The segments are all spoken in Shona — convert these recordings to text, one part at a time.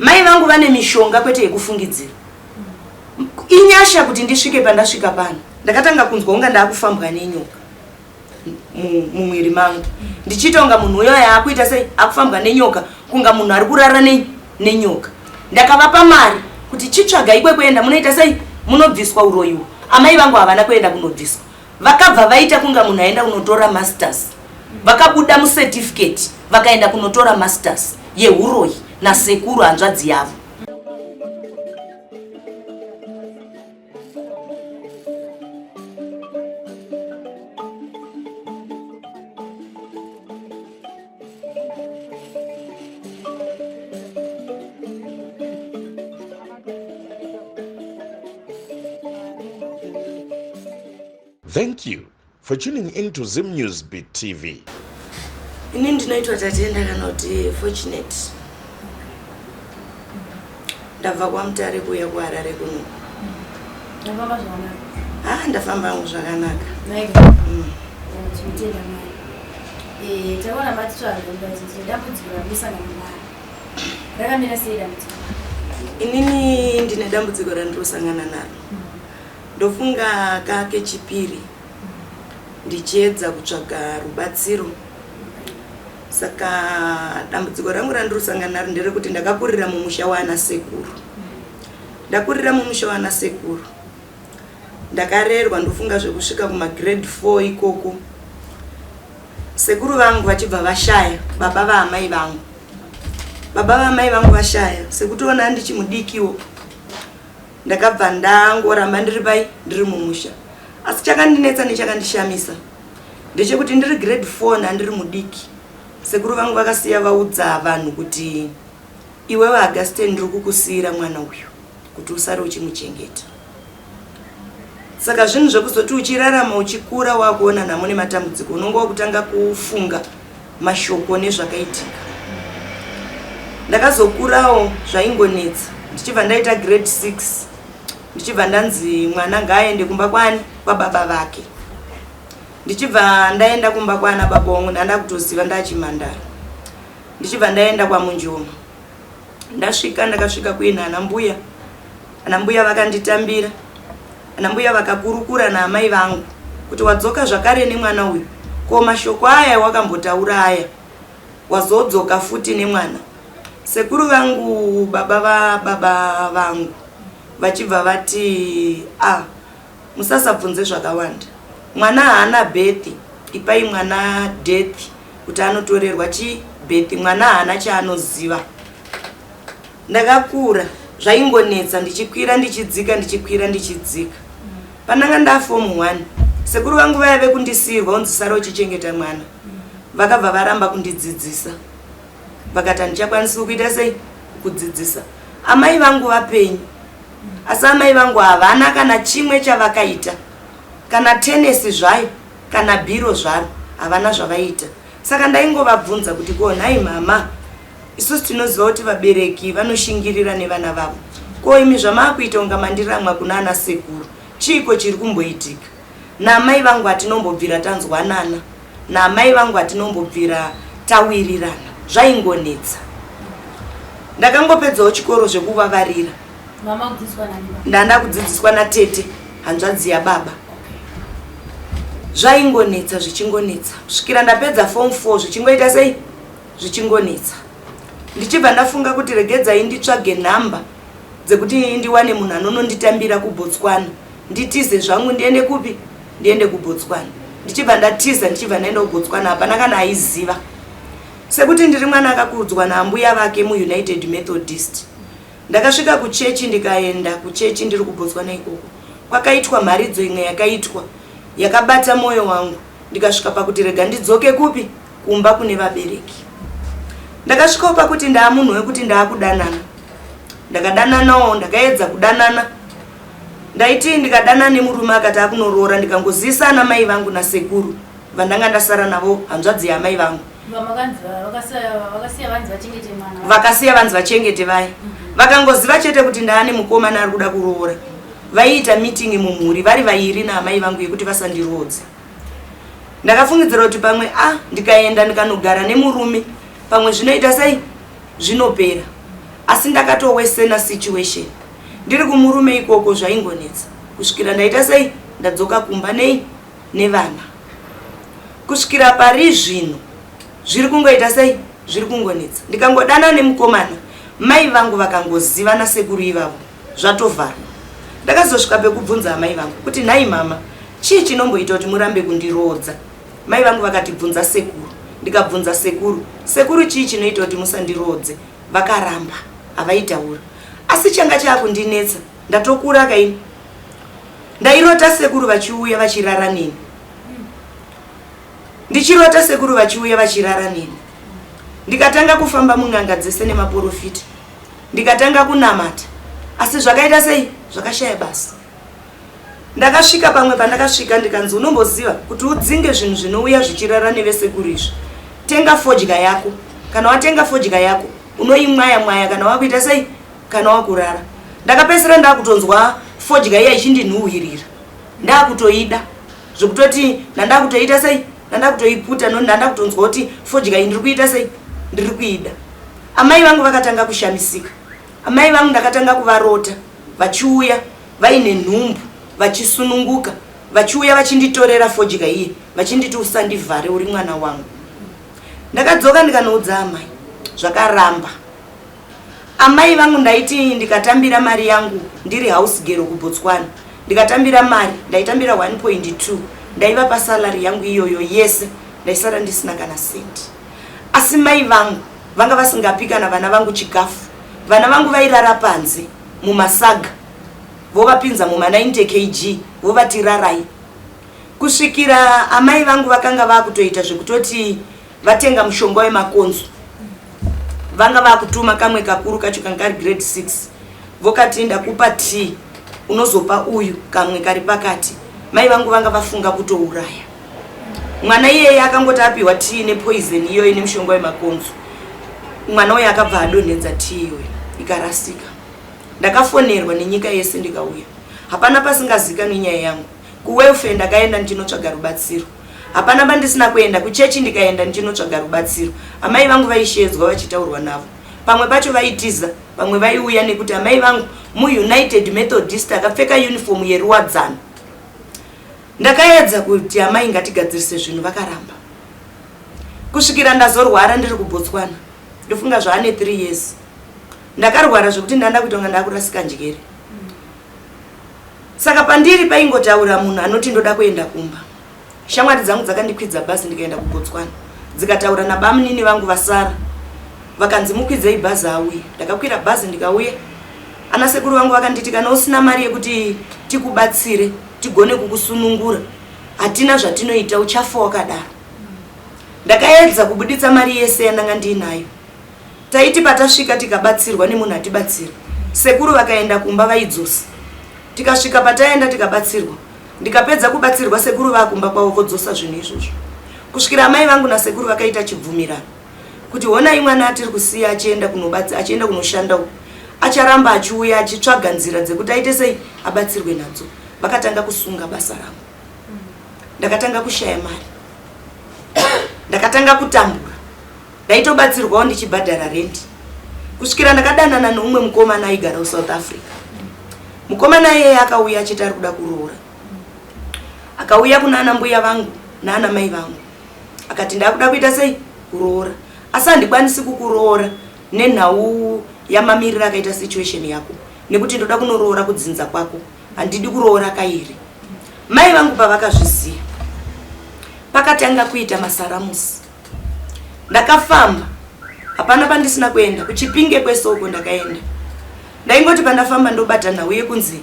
Mai vangu vane mishonga kwete yekufungidzira. Inyasha kuti ndisvike pandasvika pano. Ndakatanga kunzwa kunga ndaakufambwa nenyoka mumwiri mangu ndichiita kunga munhu uyo yaakuita sei akufambwa nenyoka kunga munhu ari kurara nei nenyoka. Ndakavapa mari kuti chitsvaga ikwe kuenda munoita sei munobviswa uroyiwo. Amai vangu havana kuenda kunobviswa. Vakabva vaita kunga munhu aenda kunotora masters. Vakabuda mucertificate vakaenda kunotora masters yehuroyi nasekuru hanzvadzi yavo. Thank you for tuning in to Zim News Beat TV. Ini ndinoitwa Tatenda kana kuti Fortunate. Ndabva kwaMutare kuuya kuHarare kuno. Ndafamba zvakanaka. Ah, ndafamba hangu zvakanaka. Naika. Tinotenda Mwari. Eh, taona matitsvaga kuti tine dambudziko ramusangana naro. Rakamira sei dambudziko? Inini ndine dambudziko randirosangana naro. Ndofunga kakechipiri ndichiedza kutsvaga rubatsiro. Saka dambudziko rangu randirosangana naro nderekuti ndakakurira mumusha waana sekuru. Ndakurira mumusha waana sekuru. Ndakarerwa ndofunga zvekusvika kumagrade 4 ikoko. Sekuru vangu vachibva vashaya, baba vaamai vangu. Baba vaamai vangu vashaya, sekutoona ndichimudikiwo. Ndakabva ndangoramba ndiri pai ndiri mumusha. Asi chakandinetsa nechakandishamisa ndechekuti ndiri grade 4 ndandiri mudiki. Sekuru vangu vakasiya vaudza vanhu kuti iwewe Augustine ndiri kukusiira mwana uyu kuti usare uchimuchengeta. Saka zvinhu zvekuzoti uchirarama uchikura wakuona nhamo nematambudziko unonga wakutanga kufunga mashoko nezvakaitika. Ndakazokurawo zvaingonetsa ndichibva ndaita grade 6 ndichibva ndanzi mwana ngaaende kumba kwani kwababa vake. Ndichibva ndaenda kumba kwana baba wangu ndanda kutoziva ndachimhandara. Ndichibva ndaenda kwaMunjoma. Ndasvika ndakasvika kuina ana mbuya. Ana mbuya vakanditambira. Ana mbuya vakakurukura naamai vangu kuti wadzoka zvakare nemwana uyu. Ko mashoko aya wakambotaura aya wazodzoka futi nemwana. Sekuru vangu baba vababa vangu vachibva vati ah musasabvunze zvakawanda. Mwana haana birth ipai mwana death kuti anotorerwa chi birth mwana haana chaanoziva. Ndakakura zvaingonetsa ndichikwira ndichidzika ndichikwira ndichidzika. Pandanga ndaform 1 sekuru vangu vaya vekundisiirwa unzi sara uchichengeta mwana vakabva varamba kundidzidzisa vakati handichakwanisi kukuita sei kukudzidzisa. Amai vangu vapenyu asi amai vangu havana kana chimwe chavakaita kana tenesi zvayo kana bhiro zvaro havana zvavaiita saka ndaingovabvunza kuti ko nhai mama Isusu tinoziva kuti vabereki vanoshingirira nevana vavo. Ko imi zvamaakuita kunga mandiramwa kuna ana sekuru, chiiko chiri kumboitika? Naamai vangu hatinombobvira tanzwanana, naamai vangu hatinombobvira tawirirana. Zvaingonetsa. Ndakangopedzawo chikoro zvekuvavarira. Ndanda kudzidziswa natete, hanzvadzi yababa. Zvaingonetsa zvichingonetsa kusvikira ndapedza form 4 zvichingoita sei? Zvichingonetsa. Ndichibva ndafunga kuti regedzai nditsvage nhamba dzekuti ndiwane munhu anononditambira kuBotswana nditize zvangu ndiende kupi? Ndiende kuBotswana. Ndichibva ndatiza ndichibva ndaenda kuBotswana hapana kana aiziva. Sekuti ndiri mwana akakudzwa naambuya vake muUnited Methodist. Ndakasvika kuchechi ndikaenda kuchechi ndiri kuBotswana ikoko. Kwakaitwa mharidzo imwe yakaitwa yakabata moyo wangu ndikasvika pakuti rega ndidzoke kupi? Kumba kune vabereki. Ndakasvikawo pakuti ndaamunhu wekuti ndaakudanana. Ndakadananawo, ndakaedza kudanana. Ndaiti ndikadanana nemurume akati akunoroora ndikangozivisa ana mai vangu nasekuru vandanga ndasara navo hanzvadzi yaamai vangu. Vakasiya vanzi vachengete vaya. Vakangoziva chete kuti ndaane mukomana ari kuda kuroora. Vaiita meeting mumhuri vari vairi naamai vangu yekuti vasandiroodze. Ndakafungidzira kuti pamwe a ndikaenda ndikanogara nemurume pamwe zvinoita sei zvinopera. Asi ndakatowesena situation ndiri kumurume ikoko, zvaingonetsa kusvikira ndaita sei, ndadzoka kumba nei nevana. Kusvikira pari zvino zviri kungoita sei, zviri kungonetsa. Ndikangodana nemukomana, mai vangu vakangoziva nasekuru ivavo, zvatovharwa. Ndakazosvika pekubvunza amai vangu kuti, nhai mama, chii chinomboita kuti murambe kundiroodza? Mai vangu vakati, bvunza sekuru. Ndikabvunza sekuru, sekuru chii chinoita kuti musandiroodze? Vakaramba, havaitaura. Asi changa chaakundinetsa, ndatokura kaini, ndairota sekuru vachiuya vachirara neni, ndichirota sekuru vachiuya vachirara neni. Ndikatanga kufamba mun'anga dzese nemaporofita, ndikatanga kunamata, asi zvakaita sei, zvakashaya basa. Ndakasvika pamwe pandakasvika ndikanzi, unomboziva kuti udzinge zvinhu zvinouya zvichirara nevesekuru izvi, tenga fodya yako. Kana watenga fodya yako unoimwaya mwaya kana wakuita sei, kana wakurara. Ndakapedzisira ndakutonzwa fodya iya ichindinhuhwirira, ndakutoida zvekutoti ndandakutoita sei, ndandakutoiputa, no, ndandakutonzwa kuti fodya iyi ndiri kuita sei, ndiri kuida. Amai vangu vakatanga kushamisika. Amai vangu ndakatanga kuvarota vachiuya vaine nhumbu, vachisununguka, vachiuya vachinditorera fodya iye, vachinditi, usandivhare, uri mwana wangu. Ndakadzoka ndikanoudza amai, zvakaramba. Amai vangu ndaiti ndikatambira mari yangu ndiri house girl kuBotswana, ndikatambira mari, ndaitambira 1.2, ndaivapa salary yangu iyoyo yese, ndaisara ndisina kana senti. Asi mai vangu vanga vasingapi kana vana vangu chikafu. Vana vangu vairara panze mumasaga, vovapinza muma 90 kg, vovati rarai, kusvikira amai vangu vakanga vakutoita zvekutoti vatenga mushonga wemakonzo. Vanga vakutuma kamwe kakuru kacho kanga kari grade 6, vokati, ndakupa tea, unozopa uyu kamwe kari pakati. Mai vangu vanga vafunga kutouraya mwana iyeye. Akangoti apiwa tea nepoison iyoyo nemushonga wemakonzo, mwana uyo akabva adonhedza tea iyoyo, ikarasika. Ndakafonerwa nenyika yese ndikauya. Hapana pasingazikanwi nyaya yangu. Kuwelfare ndakaenda ndichinotsvaga rubatsiro, hapana pandisina kuenda, kuchechi ndikaenda ndichinotsvaga rubatsiro. Amai vangu vaishedzwa, vachitaurwa navo, pamwe pacho vaitiza, pamwe vaiuya, nekuti amai vangu muUnited Methodist akapfeka uniform yeruwadzano. Ndakaedza kuti, amai, ngatigadzirise zvinhu, vakaramba, kusvikira ndazorwara ndiri kuBotswana. Ndofunga zvaane 3 years ndakarwara zvekuti ndanda kuita kunga ndakurasika njere. Saka pandiri paingotaura munhu anoti, ndoda kuenda kumba. Shamwari dzangu dzakandikwidza bhazi ndikaenda kuBotswana, dzikataura nabamunini vangu vasara, vakanzi, mukwidzei bhazi auye. Ndakakwira bhazi ndikauya. Ana sekuru vangu vakanditi, kana usina mari yekuti tikubatsire tigone kukusunungura, hatina zvatinoita, uchafa wakadaro. Ndakaedza kubuditsa mari yese yandanga ndiinayo. Taiti patasvika tikabatsirwa nemunhu atibatsira, sekuru vakaenda kumba vaidzosa. Tikasvika pataenda tikabatsirwa, ndikapedza kubatsirwa, sekuru vakumba kwavo vodzosa zvinhu izvozvo, kusvikira amai vangu nasekuru vakaita chibvumirano kuti, honai, mwana atiri kusiya achienda achienda kunoshanda uku acharamba achiuya achitsvaga nzira dzekuti aite sei, abatsirwe nadzo. Vakatanga kusunga basa rangu, ndakatanga kushaya mari, ndakatanga kutambura. Ndaitobatsirwawo ndichibhadhara rendi, kusvikira ndakadanana neumwe mukomana aigara kuSouth Africa. Mukomana iyeye akauya achiti ari kuda kuroora. Akauya kuna ana mbuya vangu naana mai vangu, akati, ndakuda kuita sei, kuroora, asi handikwanisi kukuroora nenhau yamamiriro akaita situation yako, nekuti ndoda kunoroora kudzinza kwako, handidi kuroora kairi. Mai vangu pavakazviziva, pakatanga kuita masaramusi. Ndakafamba, hapana pandisina kuenda, kuChipinge kwese uko ndakaenda. Ndaingoti pandafamba ndobata nhau yekunzi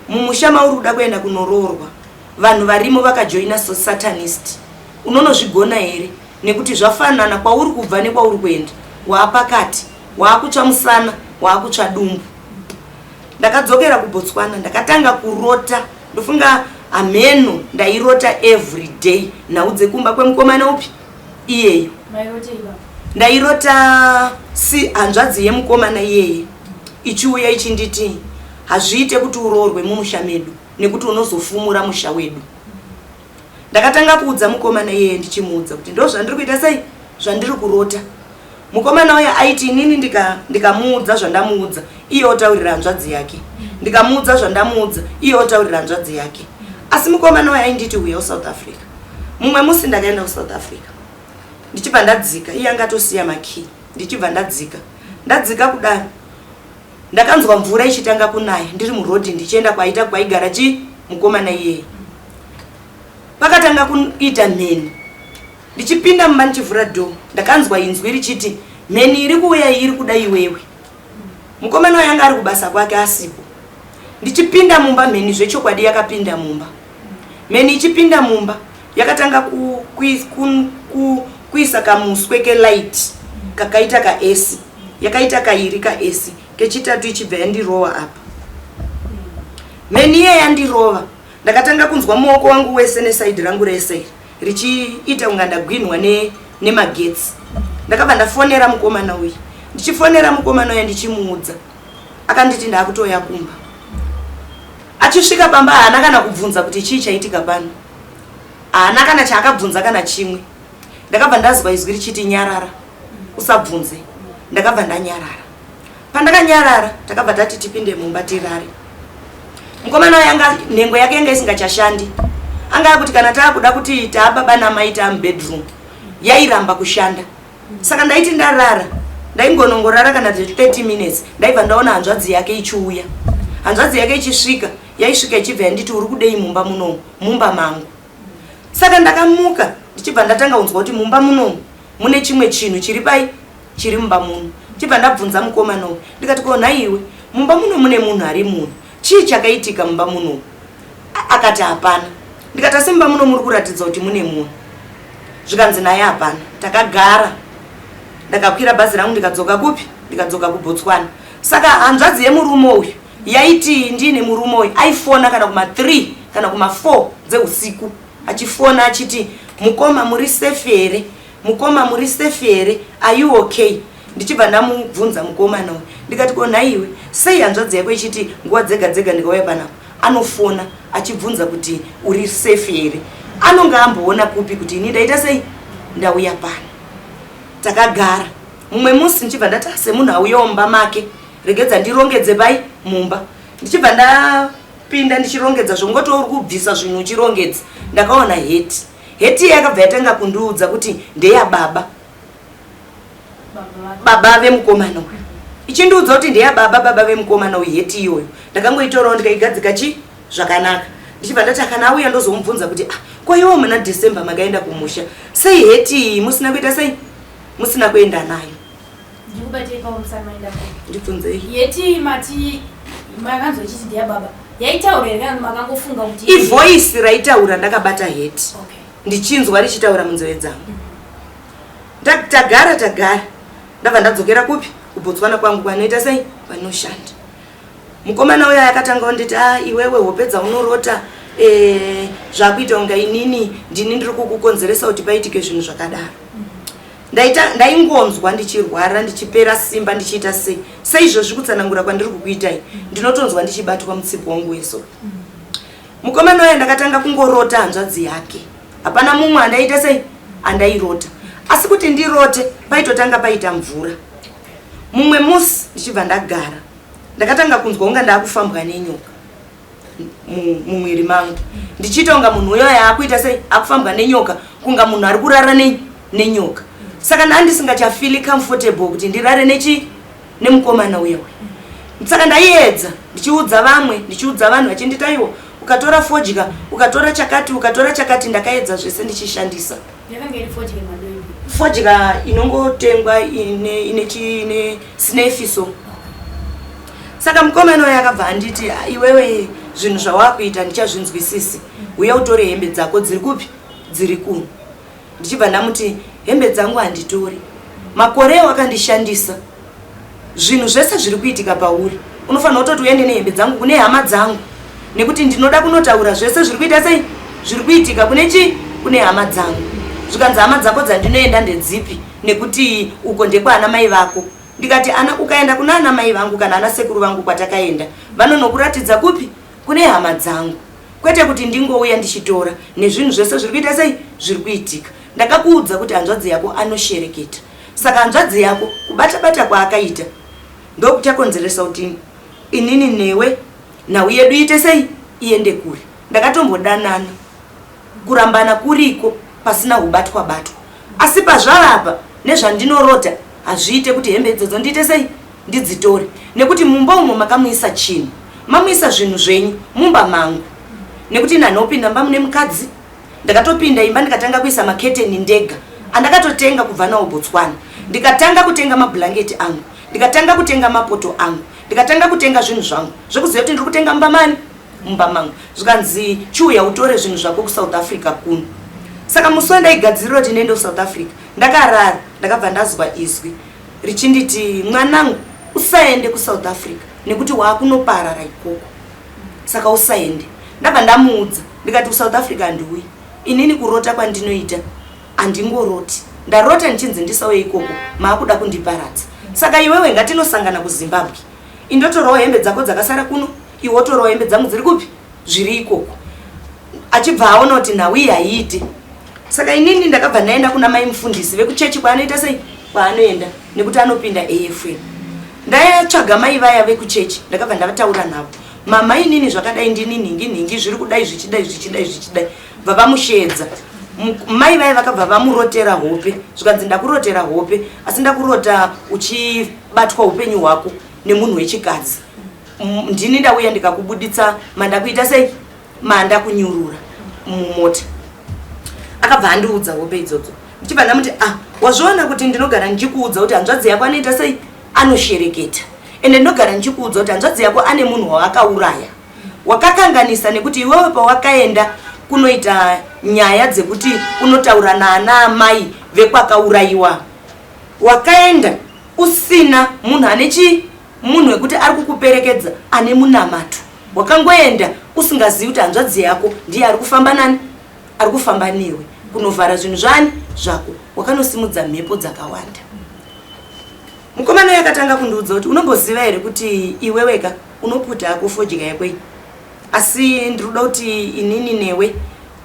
mumusha mauri kuda kuenda kunoroorwa, vanhu varimo vakajoina satanist, unonozvigona here, nekuti zvafanana kwauri kubva nekwauri kuenda, waapakati, waakutsva musana, waakutsva dumbu. Ndakadzokera kuBotswana, ndakatanga kurota. Ndofunga hameno, ndairota every day nhau dzekumba kwemukomana upi iyeyo. Ndairota si hanzvadzi yemukomana iyeye ichiuya ichinditi, hazviite kuti uroorwe mumusha medu nekuti unozofumura musha wedu. Ndakatanga kuudza mukomana iyeye, ndichimuudza kuti ndo zvandiri kuita sei, zvandiri kurota. Mukomana uya aiti inini ndikamuudza zvandamuudza, iye otaurira hanzvadzi yake. Ndikamuudza zvandamuudza, iye otaurira hanzvadzi yake. Asi mukomana uya ainditi uya kuSouth Africa. Mumwe musi ndakaenda kuSouth Africa. Ndichibva ndadzika, iye anga atosiya makey. Ndichibva ndadzika. Ndadzika kudaro, ndakanzwa mvura ichitanga kunaya ndiri muroad ndichienda kwaita kwaigara chi mukomana iyeye. Pakatanga kuita mheni. Ndichipinda mumba ndichivhura door, ndakanzwa inzwi richiti mheni iri kuuya iyi iri kuda iwewe. Mukomana uyu anga ari kubasa kwake asipo. Ndichipinda mumba mheni zvechokwadi yakapinda mumba. Mheni ichipinda mumba yakatanga kuisa kamuswe kelight kakaita kaesi, yakaita kairi kaesi, kechitatu ichibva yandirova apa. Mheni iye yandirova, ndakatanga kunzwa muoko wangu wese nesaidi rangu rese iri richiita kunga ndagwinhwa nemagetsi. Ndakabva ndafonera mukomana uyu. Ndichifonera mukomana uya ndichimuudza, akanditi ndakutoya kumba. Achisvika pamba haana kana kubvunza kuti chii chaitika pano. Haana kana chaakabvunza kana chimwe. Ndakabva ndazwa izwi richiti nyarara, usabvunze. Ndakabva ndanyarara. Pandakanyarara takabva tati tipinde mumba tirare. Mukomana uyu anga nhengo yake yanga isingachashandi. Anga akuti kana taakuda kuti taababa namai taamubedroom yairamba kushanda. Saka ndaiti ndarara, ndaingonongorara kana 30 minutes, ndaibva ndaona hanzvadzi yake ichiuya. Hanzvadzi yake ichisvika, yaisvika ichibva yanditi uri kudei mumba munomu, mumba mangu. Saka ndakamuka ndichibva ndatanga kunzwa kuti mumba munomu mune chimwe chinhu chiri pai chiri mumba muno. Ndichibva ndabvunza mukomana uyu ndikati ko nhaiwe mumba muno mune munhu ari muno, chii chakaitika mumba muno? Akati hapana. Ndikati asi mumba muno muri kuratidza kuti mune munhu. Zvikanzi naye hapana. Takagara, ndakakwira bhazi rangu ndikadzoka kupi? Ndikadzoka kuBotswana. Saka hanzvadzi yemurume uyu yaiti ndiine murume uyu aifona kana kuma 3 kana kuma 4 dzeusiku achifona achiti mukoma muri safe here, mukoma muri safe here, are you okay? Ndichibva ndamubvunza mukomana uyu ndikati ko nhaiwe sei hanzvadzi yako ichiti nguva dzega dzega ndikauya panapa anofona achibvunza kuti uri safe here? Anonga amboona kupi kuti ini ndaita sei ndauya pano? Takagara mumwe musi ndichibva ndati semunhu auyawo mumba make regedza ndirongedze pai mumba. Ndichibva ndapinda ndichirongedza zvongoti uri kubvisa zvinhu uchirongedza, ndakaona heti. Heti iye yakabva yatanga kundiudza kuti ndeyababa, baba vemukomana uyu. Ichindiudza kuti ndeyababa, baba vemukomana uyu, heti iyoyo. Ndakangoitorawo ndikaigadzika chi zvakanaka. Ndichibva ndati kana auya ndozomubvunza kuti ah, ko iwo muna December makaenda kumusha sei heti iyi musina kuita sei musina kuenda nayo? Ndikubatei pawo musana maenda ko. Ndibvunzei. Yeti mati makanzwa ichiti ndeya baba. Yaitaura here kana makangofunga kuti ivoice raitaura ndakabata heti. Okay. Ndichinzwa richitaura munzeve dzangu. Tagara tagara. Ndabva ndadzokera kupi? KuBotswana kwangu kwanoita sei? Kwanoshanda. Mukomana uya akatanga kunditi ah iwewe hope dzaunorota zvakuita kunga inini ndini ndiri kukukonzeresa kuti paitike zvinhu zvakadaro. Ndaingonzwa ndichirwara, ndichipera simba, ndichiita sei seizvozvi kutsanangura kwandiri kukuitai, ndinotonzwa ndichibatwa mutsipo wangu wese. Mukomana uya ndakatanga kungorota hanzvadzi yake, hapana mumwe andaita sei andairota, asi kuti ndirote paitotanga paita mvura. Mumwe musi ndichibva ndagara, ndakatanga kunzwa kunga ndaakufambwa nenyoka mumwiri mangu, ndichiita kunga munhu uyo yaakuita sei akufambwa nenyoka, kunga munhu ari kurara nenyoka. Saka ndandisingachafili comfortable kuti ndirare nechi nemukomana uya uya. Saka ndaiedza ndichiudza vamwe, ndichiudza vanhu vachinditi aiwa ukatora fodya, ukatora chakati, ukatora chakati. Ndakaedza zvese ndichishandisa fodya inongotengwa ine sinefiso. Saka mukomana uya akabva anditi iwewe zvinhu zvawakuita ndichazvinzwisisi, uya utore hembe dzako dziri kupi dziri kuno. Ndichibva ndamuti hembe dzangu handitori, makore wakandishandisa zvinhu zvese zviri kuitika pauri unofanira kutoti uende nehembe dzangu kune hama dzangu, nekuti ndinoda kunotaura zvese zviri kuita sei zviri kuitika kune chi kune hama dzangu. Zvikanzi hama dzako dzandinoenda ndedzipi, nekuti uko ndekwaana mai vako. Ndikati ana ukaenda kuna ana mai vangu kana ana sekuru vangu kwatakaenda vanonokuratidza kupi kune hama dzangu, kwete kuti ndingouya ndichitora nezvinhu zvese zviri kuita sei zviri kuitika. Ndakakuudza kuti hanzvadzi yako anoshereketa. Saka hanzvadzi yako kubata bata kwaakaita ndokuchakonzeresa kuti inini newe nhau yedu iite sei, iende kure. Ndakatombodanana, kurambana kuriko pasina hubatwa batwa, asi pazvava apa nezvandinorota hazviite kuti hembe idzodzo ndiite sei, ndidzitore, nekuti mumba umo makamuisa chinhu, mamuisa zvinhu zvenyu mumba mangu, nekuti ini handinopinda mumba mune mukadzi. Ndakatopinda imba ndikatanga kuisa maketeni ndega andakatotenga kubva nawo Botswana, ndikatanga kutenga mabhulangeti angu, ndikatanga kutenga mapoto angu, ndikatanga kutenga zvinhu zvangu zvekuziva kuti ndiri kutenga mumba mani, mumba mangu. Zvikanzi chiuya utore zvinhu zvako kuSouth Africa kuno. Saka musi wandaigadzirira kuti ndiende kuSouth Africa, ndakarara, ndakabva ndazwa izwi richinditi, mwanangu, usaende kuSouth Africa nekuti waakunoparara ikoko, saka usaende. Ndabva ndamuudza ndikati kuSouth Africa handiuyi inini, kurota kwandinoita handingoroti, ndarota ndichinzi ndisauye ikoko, maakuda kundiparadza. Saka iwewe ngatinosangana kuZimbabwe, indotorawo hembe dzako dzakasara kuno, iwe wotorawo hembe dzangu dziri kupi, zviri ikoko. Achibva aona kuti nhau iyi haiiti. Saka inini ndakabva ndaenda kuna mai mufundisi vekuchechi kwaanoita sei, kwaanoenda, nekuti anopinda AFM. Ndayatsvaga mai vaya vekuchechi, ndakabva ndavataura navo, mama, inini zvakadai, ndini nhingi nhingi, zviri kudai zvichidai zvichidai zvichidai. Bva vamusheedza. Mai vaya vakabva vamurotera hope, zvikanzi ndakurotera hope, asi ndakurota uchibatwa upenyu hwako nemunhu wechikadzi. Ndini ndauya ndikakubuditsa, mandakuita sei, mandakunyurura mumota. Akabva andiudza hope idzodzo, ndichibva ndamuti, ah, wazviona kuti ndinogara ndichikuudza kuti hanzvadzi yako anoita sei, anoshereketa, ende ndinogara ndichikuudza kuti hanzvadzi yako ane munhu waakauraya. Wakakanganisa nekuti iwewe pawakaenda kunoita nyaya dzekuti unotaura naana amai vekwakaurayiwa, wakaenda usina munhu ane chii, munhu wekuti ari kukuperekedza ane munamato. Wakangoenda usingazivi kuti hanzvadzi yako ndiye ari kufamba nani, ari kufamba newe kunovhara zvinhu zvani zvako. Wakanosimudza mhepo dzakawanda. Mukomana uyu akatanga kundiudza kuti unomboziva here kuti iweweka unoputa hako fodya yako iyi, asi ndiri kuda kuti inini newe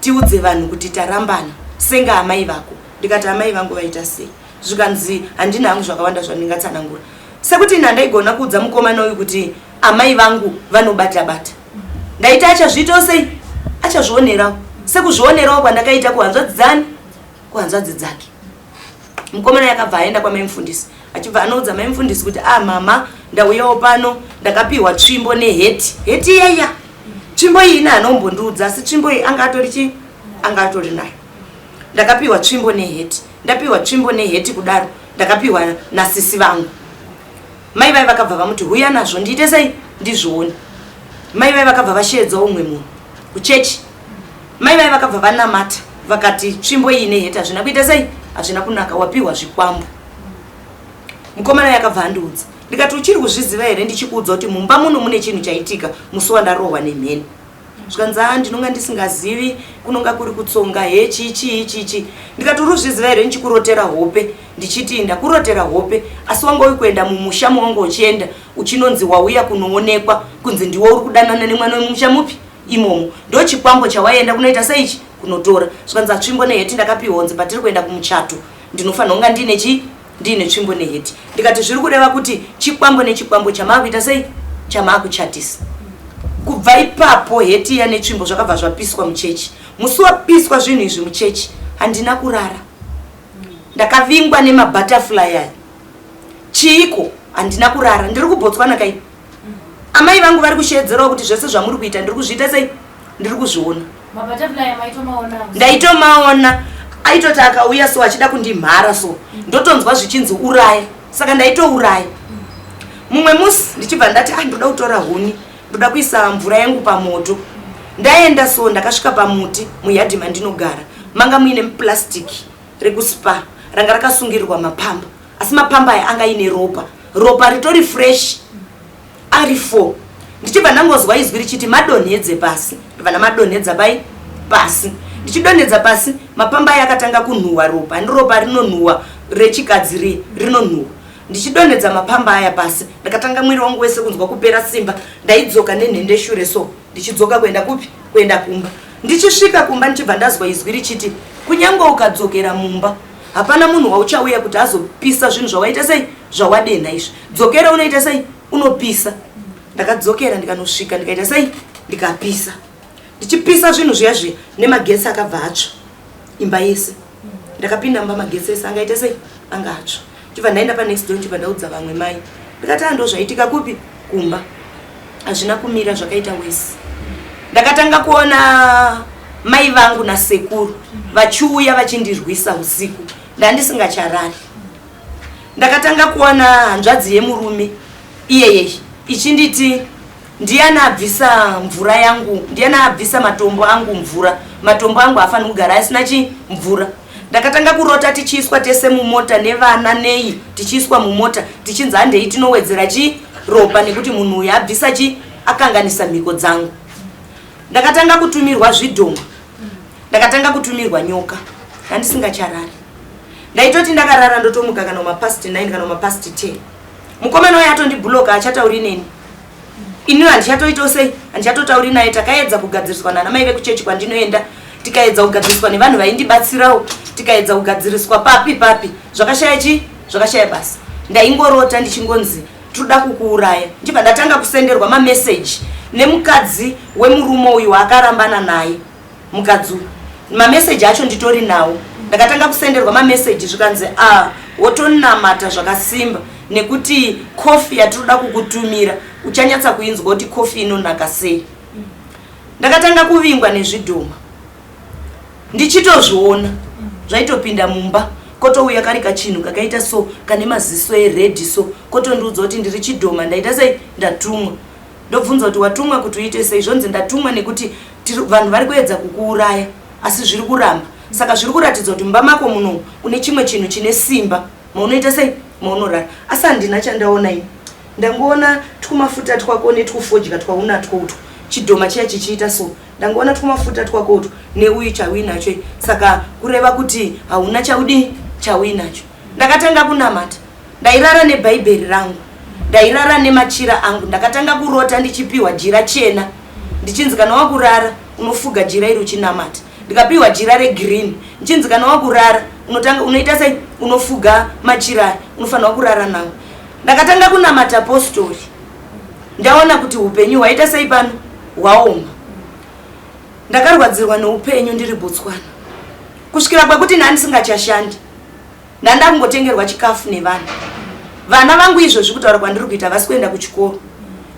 tiudze vanhu kuti tarambana, senga amai vako. Ndikati amai vangu vaita sei? Zvikanzi handina hangu zvakawanda zvandingatsanangura, sekuti ini handaigona kuudza mukomana uyu kuti amai vangu vanobata bata. Ndaiti achazviitawo sei, achazvionerawo, sekuzvionerawo kwandakaita kuhanzvadzi dzani, kuhanzvadzi dzake. Mukomana yakabva aenda kwamai mufundisi, achibva anoudza mai mufundisi kuti, ah, mama, ndauyawo pano, ndakapiwa tsvimbo neheti, heti iyaya, tsvimbo iyi ine anombondiudza, asi tsvimbo iyi anga atori chii, anga atori nayo. Ndakapiwa tsvimbo neheti, ndapiwa tsvimbo neheti kudaro, ndakapiwa nasisi vangu. Mai vai vakabva vamuti huya nazvo ndiite sei, ndizvione. Mai vai vakabva vasheedzawo umwe munhu kuchechi. Mai vai vakabva vanamata vakati tsvimbo iyi neheti hazvina kuita sei, hazvina kunaka, wapiwa zvikwambo. Mukomana yakabva andiudza, ndikati uchiri kuzviziva here ndichikuudza kuti mumba muno mune chinhu chaitika musi wandarohwa nemheni? Zvikanzi a ndinonga ndisingazivi, kunonga kuri kutsonga he, chii chii chichi. Ndikati uri kuzviziva here ndichikurotera hope ndichiti ndakurotera hope, asi wanga uri kuenda mumusha mawanga uchienda uchinonzi wauya kunoonekwa kunzi ndiwe uri kudanana nemwana wemumusha mupi imomo, ndo chikwambo chawaienda kunoita seichi, kunotora. Zvikanzi atsvimbo neheti ndakapiwa, kunzi patiri kuenda kumuchato ndinofanira kunga ndiine chii, ndiine tsvimbo neheti. Ndikati zviri kureva kuti chikwambo nechikwambo chamaakuita sei, chamaakuchatisa. Kubva ipapo heti iya netsvimbo zvakabva zvapiswa muchechi. Musi wapiswa zvinhu izvi muchechi handina kurara, ndakavingwa nemabutterfly aya. Chiiko, handina kurara, ndiri kuBotswana kai, amai vangu vari kusheedzerawo kuti zvese zvamuri kuita ndiri kuzviita sei, ndiri kuzviona. Ndaitomaona aitoti akauya so achida kundimhara so, ndotonzwa zvichinzi uraya, saka ndaitouraya. Mumwe musi ndichibva ndati, ah, ndoda kutora huni, ndoda kuisa mvura yangu pamoto. Ndaenda so, ndakasvika pamuti muyadhi mandinogara, manga muine muplastic rekuspa ranga rakasungirirwa mapamba, asi mapamba aya anga aine ropa, ropa ritori fresh ari 4. Ndichibva ndangozwa izwi richiti madonhedze pasi, ndobva ndamadonhedza pai pasi. Ndichidonhedza pasi mapamba aya akatanga kunhuhwa ropa, andi ropa rinonhuhwa rechikadzi riye rinonhuhwa. Ndichidonhedza mapamba aya pasi, ndakatanga mwiri wangu wese kunzwa kupera simba. Ndaidzoka nenhende shure so, ndichidzoka kuenda kupi, kuenda kumba. Ndichisvika kumba ndichibva ndazwa izwi richiti kunyange ukadzokera mumba Hapana munhu wauchauya kuti azopisa zvinhu zvawaita sei, zvawadenha izvi. Dzokera unoita sei, unopisa. Ndakadzokera ndikanosvika ndikaita sei, ndikapisa. Ndichipisa zvinhu zviya zviya nemagetsi akabva atsva imba yese. Ndakapinda mumba, magetsi ese angaita sei, anga atsva. Chibva ndaenda panext door, chibva ndaudza vamwe mai, ndikati ando zvaitika kupi kumba hazvina kumira zvakaita wese. Ndakatanga kuona mai vangu nasekuru vachiuya vachindirwisa usiku, ndandisingacharari. Ndakatanga kuona hanzvadzi yemurume iyeyei ichinditi ndiyani abvisa mvura yangu, ndiyani abvisa matombo angu mvura, matombo angu haafaniri kugara asina chi mvura. Ndakatanga kurota tichiiswa tese mumota nevana nei, tichiiswa mumota tichinzi handei tinowedzera chi ropa nekuti munhu uyu abvisa chi akanganisa mhiko dzangu. Ndakatanga kutumirwa zvidhoma, ndakatanga kutumirwa nyoka, ndandisingacharari. Ndaitoti ndakarara ndotomuka kana mapast 9 kana mapast 10, mukomana uyo atondibhuloka, achatauri neni, inini handichatoitawo sei, handichatotauri naye. Takaedza kugadziriswa nana mai vekuchechi kwandinoenda, tikaedza kugadziriswa nevanhu vaindibatsirawo, tikaedza kugadziriswa papi papi, zvakashaya chi zvakashaya basa. Ndaingorota ndichingonzi tinoda kukuuraya. Ndibva ndatanga kusenderwa mameseji nemukadzi wemurume uyu waakarambana naye. Mukadzi uyu, mameseji acho nditori nawo. Ndakatanga kusenderwa mameseji zvikanzi a wotonamata zvakasimba nekuti kofi yatinoda kukutumira uchanyatsa kuinzwa kuti kofi inonaka sei. Ndakatanga kuvingwa nezvidhoma ndichitozviona zvaitopinda mumba, kotouya kari kachinhu kakaita so kane maziso eredhi so, kotondiudza kuti ndiri chidhoma, ndaita sei, ndatumwa. Ndobvunza kuti watumwa kuti uite sei? Zvonzi ndatumwa nekuti vanhu vari kuedza kukuuraya asi zviri kuramba, saka zviri kuratidza kuti mumba mako muno une chimwe chinhu chine simba maunoita sei, maunorara. Asi handina chandaona ini, ndangoona twumafuta twako netwufodya twaunatwo utwu, chidhoma chiya chichiita so, ndangoona twumafuta twako utwu neuyu chauinacho, saka kureva kuti hauna chaudii chauinacho. Ndakatanga kunamata, ndairara nebhaibheri rangu, ndairara nemachira angu. Ndakatanga kurota ndichipiwa jira chena, ndichinzi kana wakurara unofuga jira iri uchinamata. Ndikapiwa jira regreen, ndichinzi kana wakurara unotanga unoita sei, unofuga machira aya, unofanirwa kurara nawo. Ndakatanga kunamata postori, ndaona kuti upenyu hwaita sei pano hwaoma. Ndakarwadzirwa neupenyu ndiri Botswana kusvikira kwekuti ndandisingachashandi, ndanda kungotengerwa chikafu nevanhu. Vana vangu izvozvi kutaura kwandiri kuita vasi kuenda kuchikoro.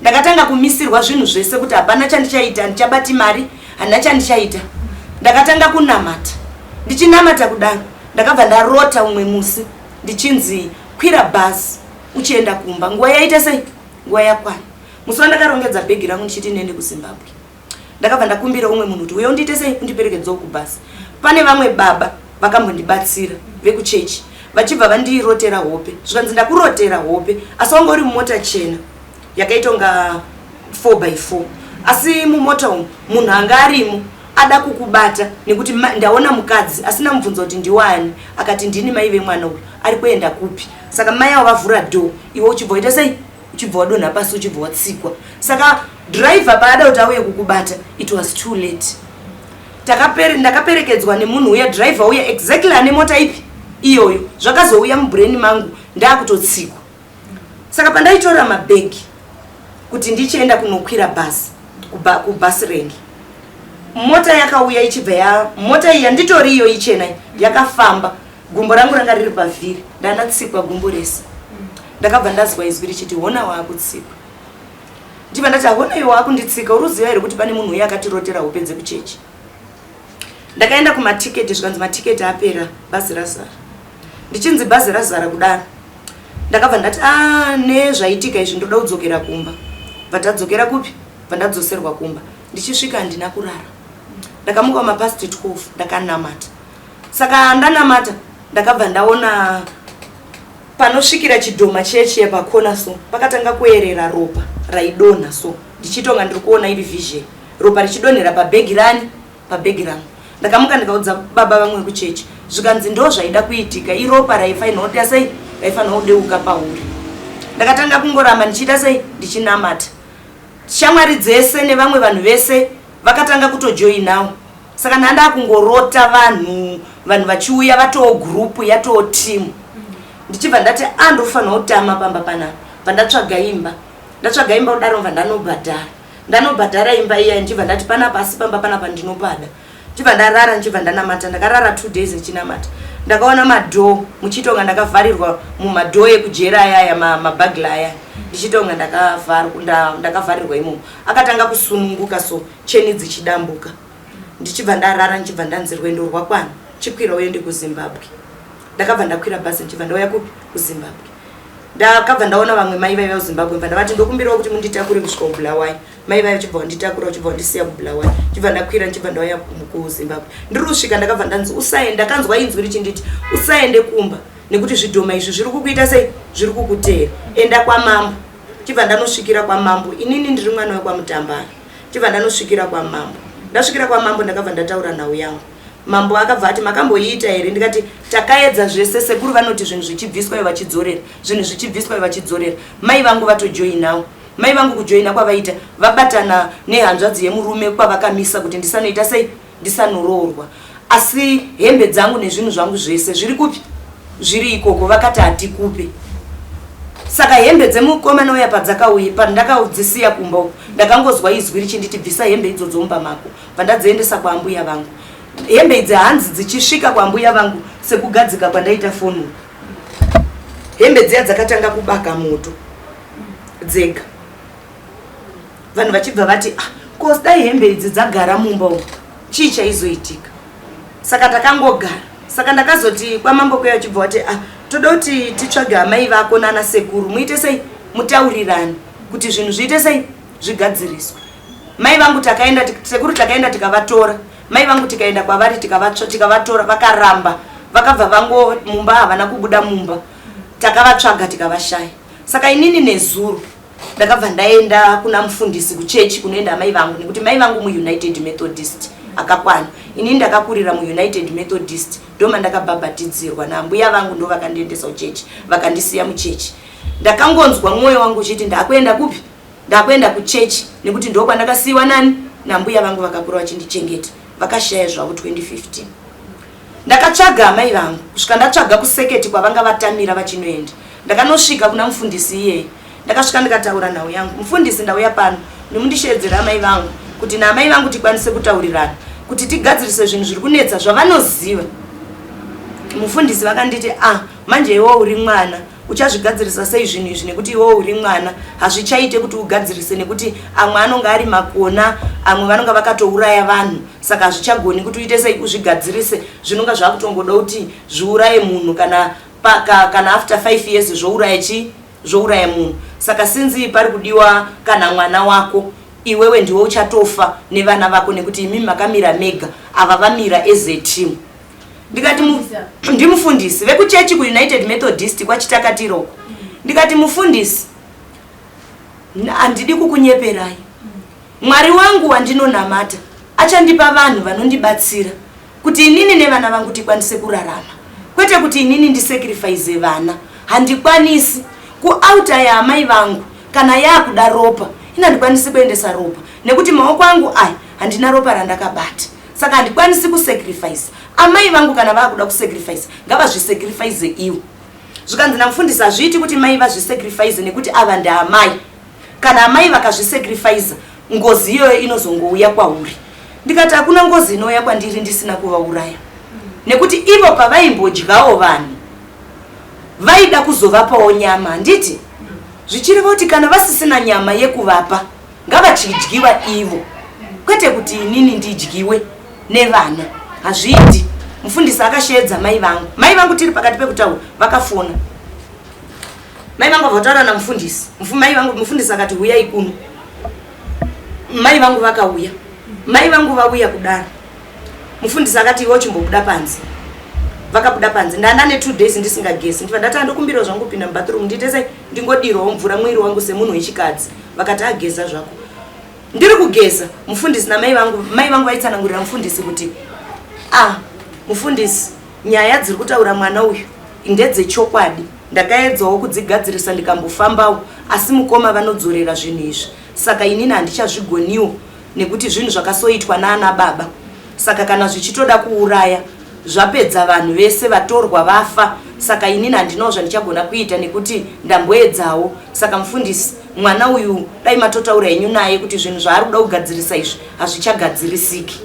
Ndakatanga kumisirwa zvinhu zvese kuti hapana chandichaita, handichabati mari, handina chandichaita. Ndakatanga kunamata, ndichinamata kudaro ndakabva ndarota umwe musi ndichinzi kwira bhazi uchienda kumba, nguva yaita sei, nguva yakwana. Musi wandakarongedza bhegi rangu ndichiti ndiende kuZimbabwe, ndakabva ndakumbira umwe munhu kuti uye undiite sei, undiperekedzewo kubhasi. Pane vamwe baba vakambondibatsira vekuchechi, vachibva vandirotera hope, zvikanzi ndakurotera hope asi wanga uri mumota chena yakaita kunga 4 by 4, asi mumota umu munhu anga arimo ada kukubata nekuti ndaona mukadzi asina mubvunza kuti ndiwani, akati ndini mai vemwana uyu, ari kuenda kupi? Saka mai avo vavhura door, iwe uchibva waita sei, uchibva wadonha pasi, uchibva watsikwa. Saka driver paada kuti auye kukubata it was too late. Ndakaperekedzwa nemunhu uya, driver uya exactly ane mota ipi iyoyo. Zvakazouya mubrain mangu ndaakutotsikwa. Saka pandaitora mabhegi kuti ndichienda kunokwira bhasi kubhasi rengi, mota yakauya ichibva ya mota iyi yanditori iyo ichena yakafamba, gumbo rangu ranga riri pavhiri, ndandatsikwa gumbo rese. Ndakabva ndazwa izwi richiti hona waakutsikwa. Ndibva ndati hona iwe waakunditsika, uri kuziva here kuti pane munhu uye akatirotera hope dzekuchechi? Ndakaenda kumatiketi zvikanzi matiketi apera, bhazi razara. Ndichinzi bhazi razara kudaro, ndakabva ndati a nezvaitika izvi ndoda kudzokera kumba. Bva tadzokera kupi, bva ndadzoserwa kumba. Ndichisvika handina kurara, ndakamuka mapast 12, ndakanamata. Saka ndanamata ndakabva ndaona panosvikira chidhoma chiya chiya pakona so, pakatanga kuerera ropa raidonha so, ndichitonga ndiri kuona iri vision, ropa richidonhera pabhegi rani, pabhegi rangu. Ndakamuka ndikaudza baba vamwe vekuchechi, zvikanzi ndo zvaida kuitika, iropa raifanirwa kuita sei, raifanirwa kudeuka pauri. Ndakatanga kungoramba ndichiita sei, ndichinamata. Shamwari dzese nevamwe vanhu vese vakatanga kutojoinawo. Saka ndanda kungorota vanhu Vanhu vachiuya vatoo group, yatoo team. Ndichibva ndati a ndofanira kutama pamba panapa. Bva ndatsvaga imba, ndatsvaga imba kudaro, bva ndanobhadhara, ndanobhadhara imba iya. Ndichibva ndati panapa, asi pamba panapa ndinopada. Ndichibva ndarara, ndichibva ndanamata. Ndakarara 2 days ndichinamata. Ndakaona madoor, muchiita kunga ndakavharirwa mumadoor ekujera ayaya, maburglar ayaya, ndichiita kunga ndakavharirwa imomo. Akatanga kusununguka, so cheni dzichidambuka. Ndichibva ndarara, ndichibva ndanzi rwendo rwakwana, chikwira uende kuZimbabwe. Ndakabva ndakwira bhazi, ndichibva ndauya kupi? KuZimbabwe. Ndakabva ndaona vamwe mai vaiva kuZimbabwe, bva ndavati ndokumbirawo kuti munditakure kusvika kuBulawayo. Mai vaiva chibva wanditakura, uchibva wandisiya kuBulawayo. Chibva ndakwira, ndichibva ndauya kuZimbabwe. Ndiri kusvika, ndakabva ndanzi usaende. Ndakanzwa inzwi richinditi usaende kumba nekuti zvidhoma izvi zviri kukuita sei? Zviri kukuteera. Enda kwamambo. Chibva ndanosvikira kwamambo. Inini ndiri mwana wekwaMutambara. Chibva ndanosvikira kwamambo. Ndasvikira kwamambo, ndakabva ndataura nhau yangu. Mambo akabva ati makamboiita here? Ndikati takaedza zvese sekuru. Vanoti zvinhu zvichibviswa ivo vachidzorera, zvinhu zvichibviswa ivo vachidzorera. Mai vangu vatojoinawo. Mai vangu kujoina kwavaita, vabatana nehanzvadzi yemurume kwavakamisa kuti ndisanoita sei? Ndisanoroorwa. Asi hembe dzangu nezvinhu zvangu zvese zviri kupi? Zviri ikoko. Vakati hatikupe. Saka hembe dzemukomana uya padzakauya, pandakadzisiya kumba uku, ndakangozwa izwi richinditi bvisa hembe idzodzo mumba mako. Bva kwambuya vangu. Hembe idzi hanzi dzichisvika kwambuya vangu, sekugadzika kwandaita foni, hembe dziya dzakatanga kubaka moto dzega. Vanhu vachibva vati, ah, ko dai hembe idzi dzagara mumba umu, chii chaizoitika? Saka takangogara. Saka ndakazoti kwamambo kuya, uchibva wati ah, toda kuti titsvage amai vako nana sekuru, muite sei? Mutaurirani kuti zvinhu zviite sei? Zvigadziriswe. Mai vangu takaenda, sekuru takaenda tikavatora mai vangu, tikaenda kwavari, tikavatora. Vakaramba, vakabva vango mumba, havana kubuda mumba. Takavatsvaga tikavashaya. Saka inini nezuro ndakabva ndaenda kuna mufundisi kuchechi kunoenda amai vangu, nekuti mai vangu muUnited Methodist akakwana. Inini ndakakurira muUnited Methodist, ndoma ndakabhabhatidzirwa naambuya vangu, ndo vakandiendesa kuchechi, vakandisiya muchechi. Ndakangonzwa mwoyo wangu uchiti ndakuenda kupi? Ndakuenda kuchechi, nekuti ndo kwandakasiyiwa nani? Nambuya vangu vakakura vachindichengeta. Vakashaya zvavo 2015. Ndakatsvaga amai vangu kusvika ndatsvaga kuseketi kwavanga vatamira vachinoenda. Ndakanosvika kuna mufundisi iyeye. Ndakasvika ndikataura nhau yangu. Mufundisi, ndauya pano nemundishevedzera amai vangu kuti naamai vangu tikwanise kutaurirana kuti tigadzirise zvinhu zviri kunetsa zvavanoziva. Mufundisi vakanditi, ah, manje iwe uri mwana, uchazvigadzirisa sei zvinhu izvi? Nekuti iwewo uri mwana, hazvichaite kuti ugadzirise, nekuti amwe anonge ari makona, amwe vanonga vakatouraya vanhu. Saka hazvichagoni kuti uite sei? Uzvigadzirise. Zvinonga zvakutongoda kuti zviuraye munhu kana, kana after 5 years zvouraya chii? Zvouraya munhu. Saka since pari kudiwa kana mwana wako, iwewe ndiwe uchatofa nevana vako, nekuti imi makamira mega, ava vamira as a team. Ndikati ndimufundisi vekuchechi kuUnited Methodist kwaChitakatiroko. Ndikati, mufundisi, handidi kukunyeperai. Mwari wangu wandinonamata achandipa vanhu vanondibatsira kuti inini nevana vangu tikwanise kurarama, kwete kuti inini ndisacrifice vana. Handikwanisi. Kualtar yaamai vangu kana yaakuda ropa, ini handikwanisi kuendesa ropa nekuti maoko angu aya handina ropa randakabata. Saka handikwanisi kusacrifice amai vangu. Kana vaakuda kusacrifice, ngavazvisacrifice iwo. Zvikanzi namufundisi, hazviiti kuti mai vazvisacrifice nekuti ava ndaamai. Kana amai vakazvisacrifice, ngozi iyoyo inozongouya kwauri. Ndikati hakuna ngozi inouya kwandiri ndisina kuvauraya, nekuti ivo pavaimbodyawo vanhu vaida kuzovapawo nyama, handiti? Zvichireva kuti kana vasisina nyama yekuvapa, ngavachidyiwa ivo, kwete kuti inini ndidyiwe nevana. Hazviiti. Mufundisi akasheedza mai vangu. Mai vangu tiri pakati pekutaura, vakafona. Mai vangu vataura namufundisi. Mai vangu, mufundisi akati huyai kuno. Mai vangu vakauya. Mai vangu vauya kudaro, mufundisi akati iwe uchimbobuda panze. Vakabuda panze. Ndanda ne2 days ndisingagezi. Ndibva ndati andokumbirawo zvangu kupinda mubathroom, ndiite sei? Ndingodirawo mvura mwiri wangu semunhu wechikadzi. Vakati ageza zvako. Ndiri kugeza, mufundisi namai vangu, mai vangu vaitsanangurira mufundisi kuti, ah, mufundisi, nyaya dziri kutaura mwana uyu ndedzechokwadi. Ndakaedzawo kudzigadzirisa, ndikambofambawo, asi mukoma vanodzorera zvinhu izvi. Saka inini handichazvigoniwo nekuti zvinhu zvakasoitwa naana baba. Saka kana zvichitoda kuuraya Zvapedza vanhu vese vatorwa vafa saka inini handinawo zvandichagona kuita nekuti ndamboedzawo. Saka mufundisi mwana uyu dai matotaura henyu naye kuti zvinhu zvaari kuda kugadzirisa izvi hazvichagadzirisiki.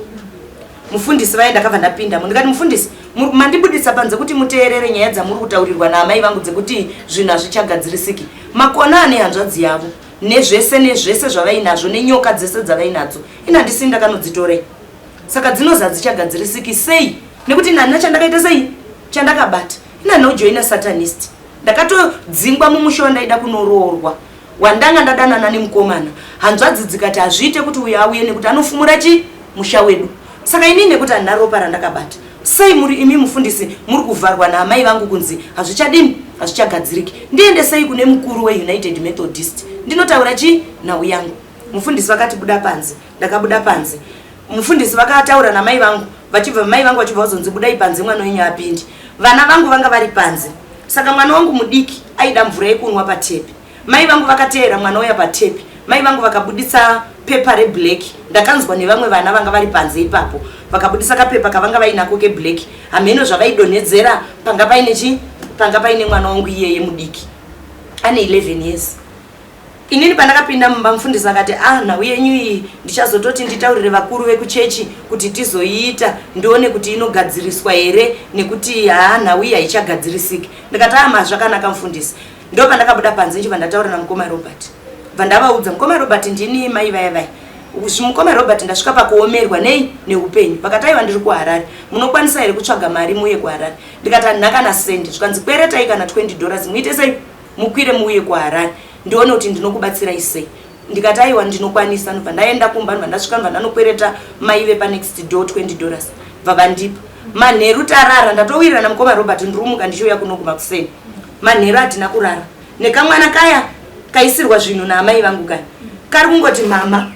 Mufundisi vaye ndakabva ndapindamo ndikati mufundisi mandibuditsa panze kuti muteerere nyaya dzamuri kutaurirwa naamai vangu dzekuti zvinhu hazvichagadzirisiki. Makona ane hanzvadzi yavo nezvese nezvese zvavainazvo nenyoka dzese dzavainadzo ini handisini ndakanodzitorei. Saka dzinozi hadzichagadzirisiki sei nekuti ini handina chandakaita sei chandakabata. Ini handina kujoina satanist. Ndakatodzingwa mumusha wandaida kunoroorwa wandanga ndadanana nemukomana. Hanzvadzi dzikati hazviite kuti uyo auye nekuti anofumura chi musha wedu. Saka inini nekuti handina ropa randakabata. Sei muri imi mufundisi muri kuvharwa naamai vangu kunzi hazvichadini hazvichagadziriki. Ndiendesei kune mukuru weUnited Methodist ndinotaura chi nhau yangu. Mufundisi vakati buda panze. Ndakabuda panze. Mufundisi vakataura namai vangu vachibva mai vangu vachibva vazonzi budai panze mwana wenyu apinde. Vana vangu vanga vari panze. Saka mwana wangu mudiki aida mvura yekunwa patepi. Mai vangu vakateera mwana uya patepi. Mai vangu vakabuditsa pepa reblack. Ndakanzwa nevamwe vana vanga vari panze ipapo. Vakabudisa kapepa kavanga vainako keblack. Hameno zvavaidonhedzera panga paine chi panga paine mwana wangu iyeye mudiki. Ane 11 years. Inini pandakapinda mumba mufundisi akati ah nhau yenyu iyi ndichazototi nditaurire vakuru vekuchechi kuti tizoiita ndione kuti inogadziriswa here nekuti haa nhau iyi haichagadzirisiki. Ndikati ah ma zvakanaka mufundisi. Ndopandakabuda panze ndichibva ndataura namukoma Robert. Bva ndavaudza mukoma Robert ndini mai vaya vaya. Mukoma Robert ndasvika pakuomerwa nei neupenyu. Vakati aiwa ndiri kuHarare. Munokwanisa here kutsvaga mari muuye kuHarare? Ndikati handina kana sendi. Zvikanzi kweretai kana 20 dollars muite sei? Mukwire muuye kuHarare ndione kuti ndinokubatsirai sei. Ndikati aiwa ndinokwanisa. Ndobva ndaenda kumba ndobva ndasvika ndobva ndanokwereta mai vepanext door 20 dollars bva vandipa. Manheru tarara ndatowirirana mukoma Robert ndirimuka ndichiuya kuno kumakuseni. Manheru hatina kurara nekamwana kaya kaisirwa zvinhu naamai vangu kaya kari kungoti mama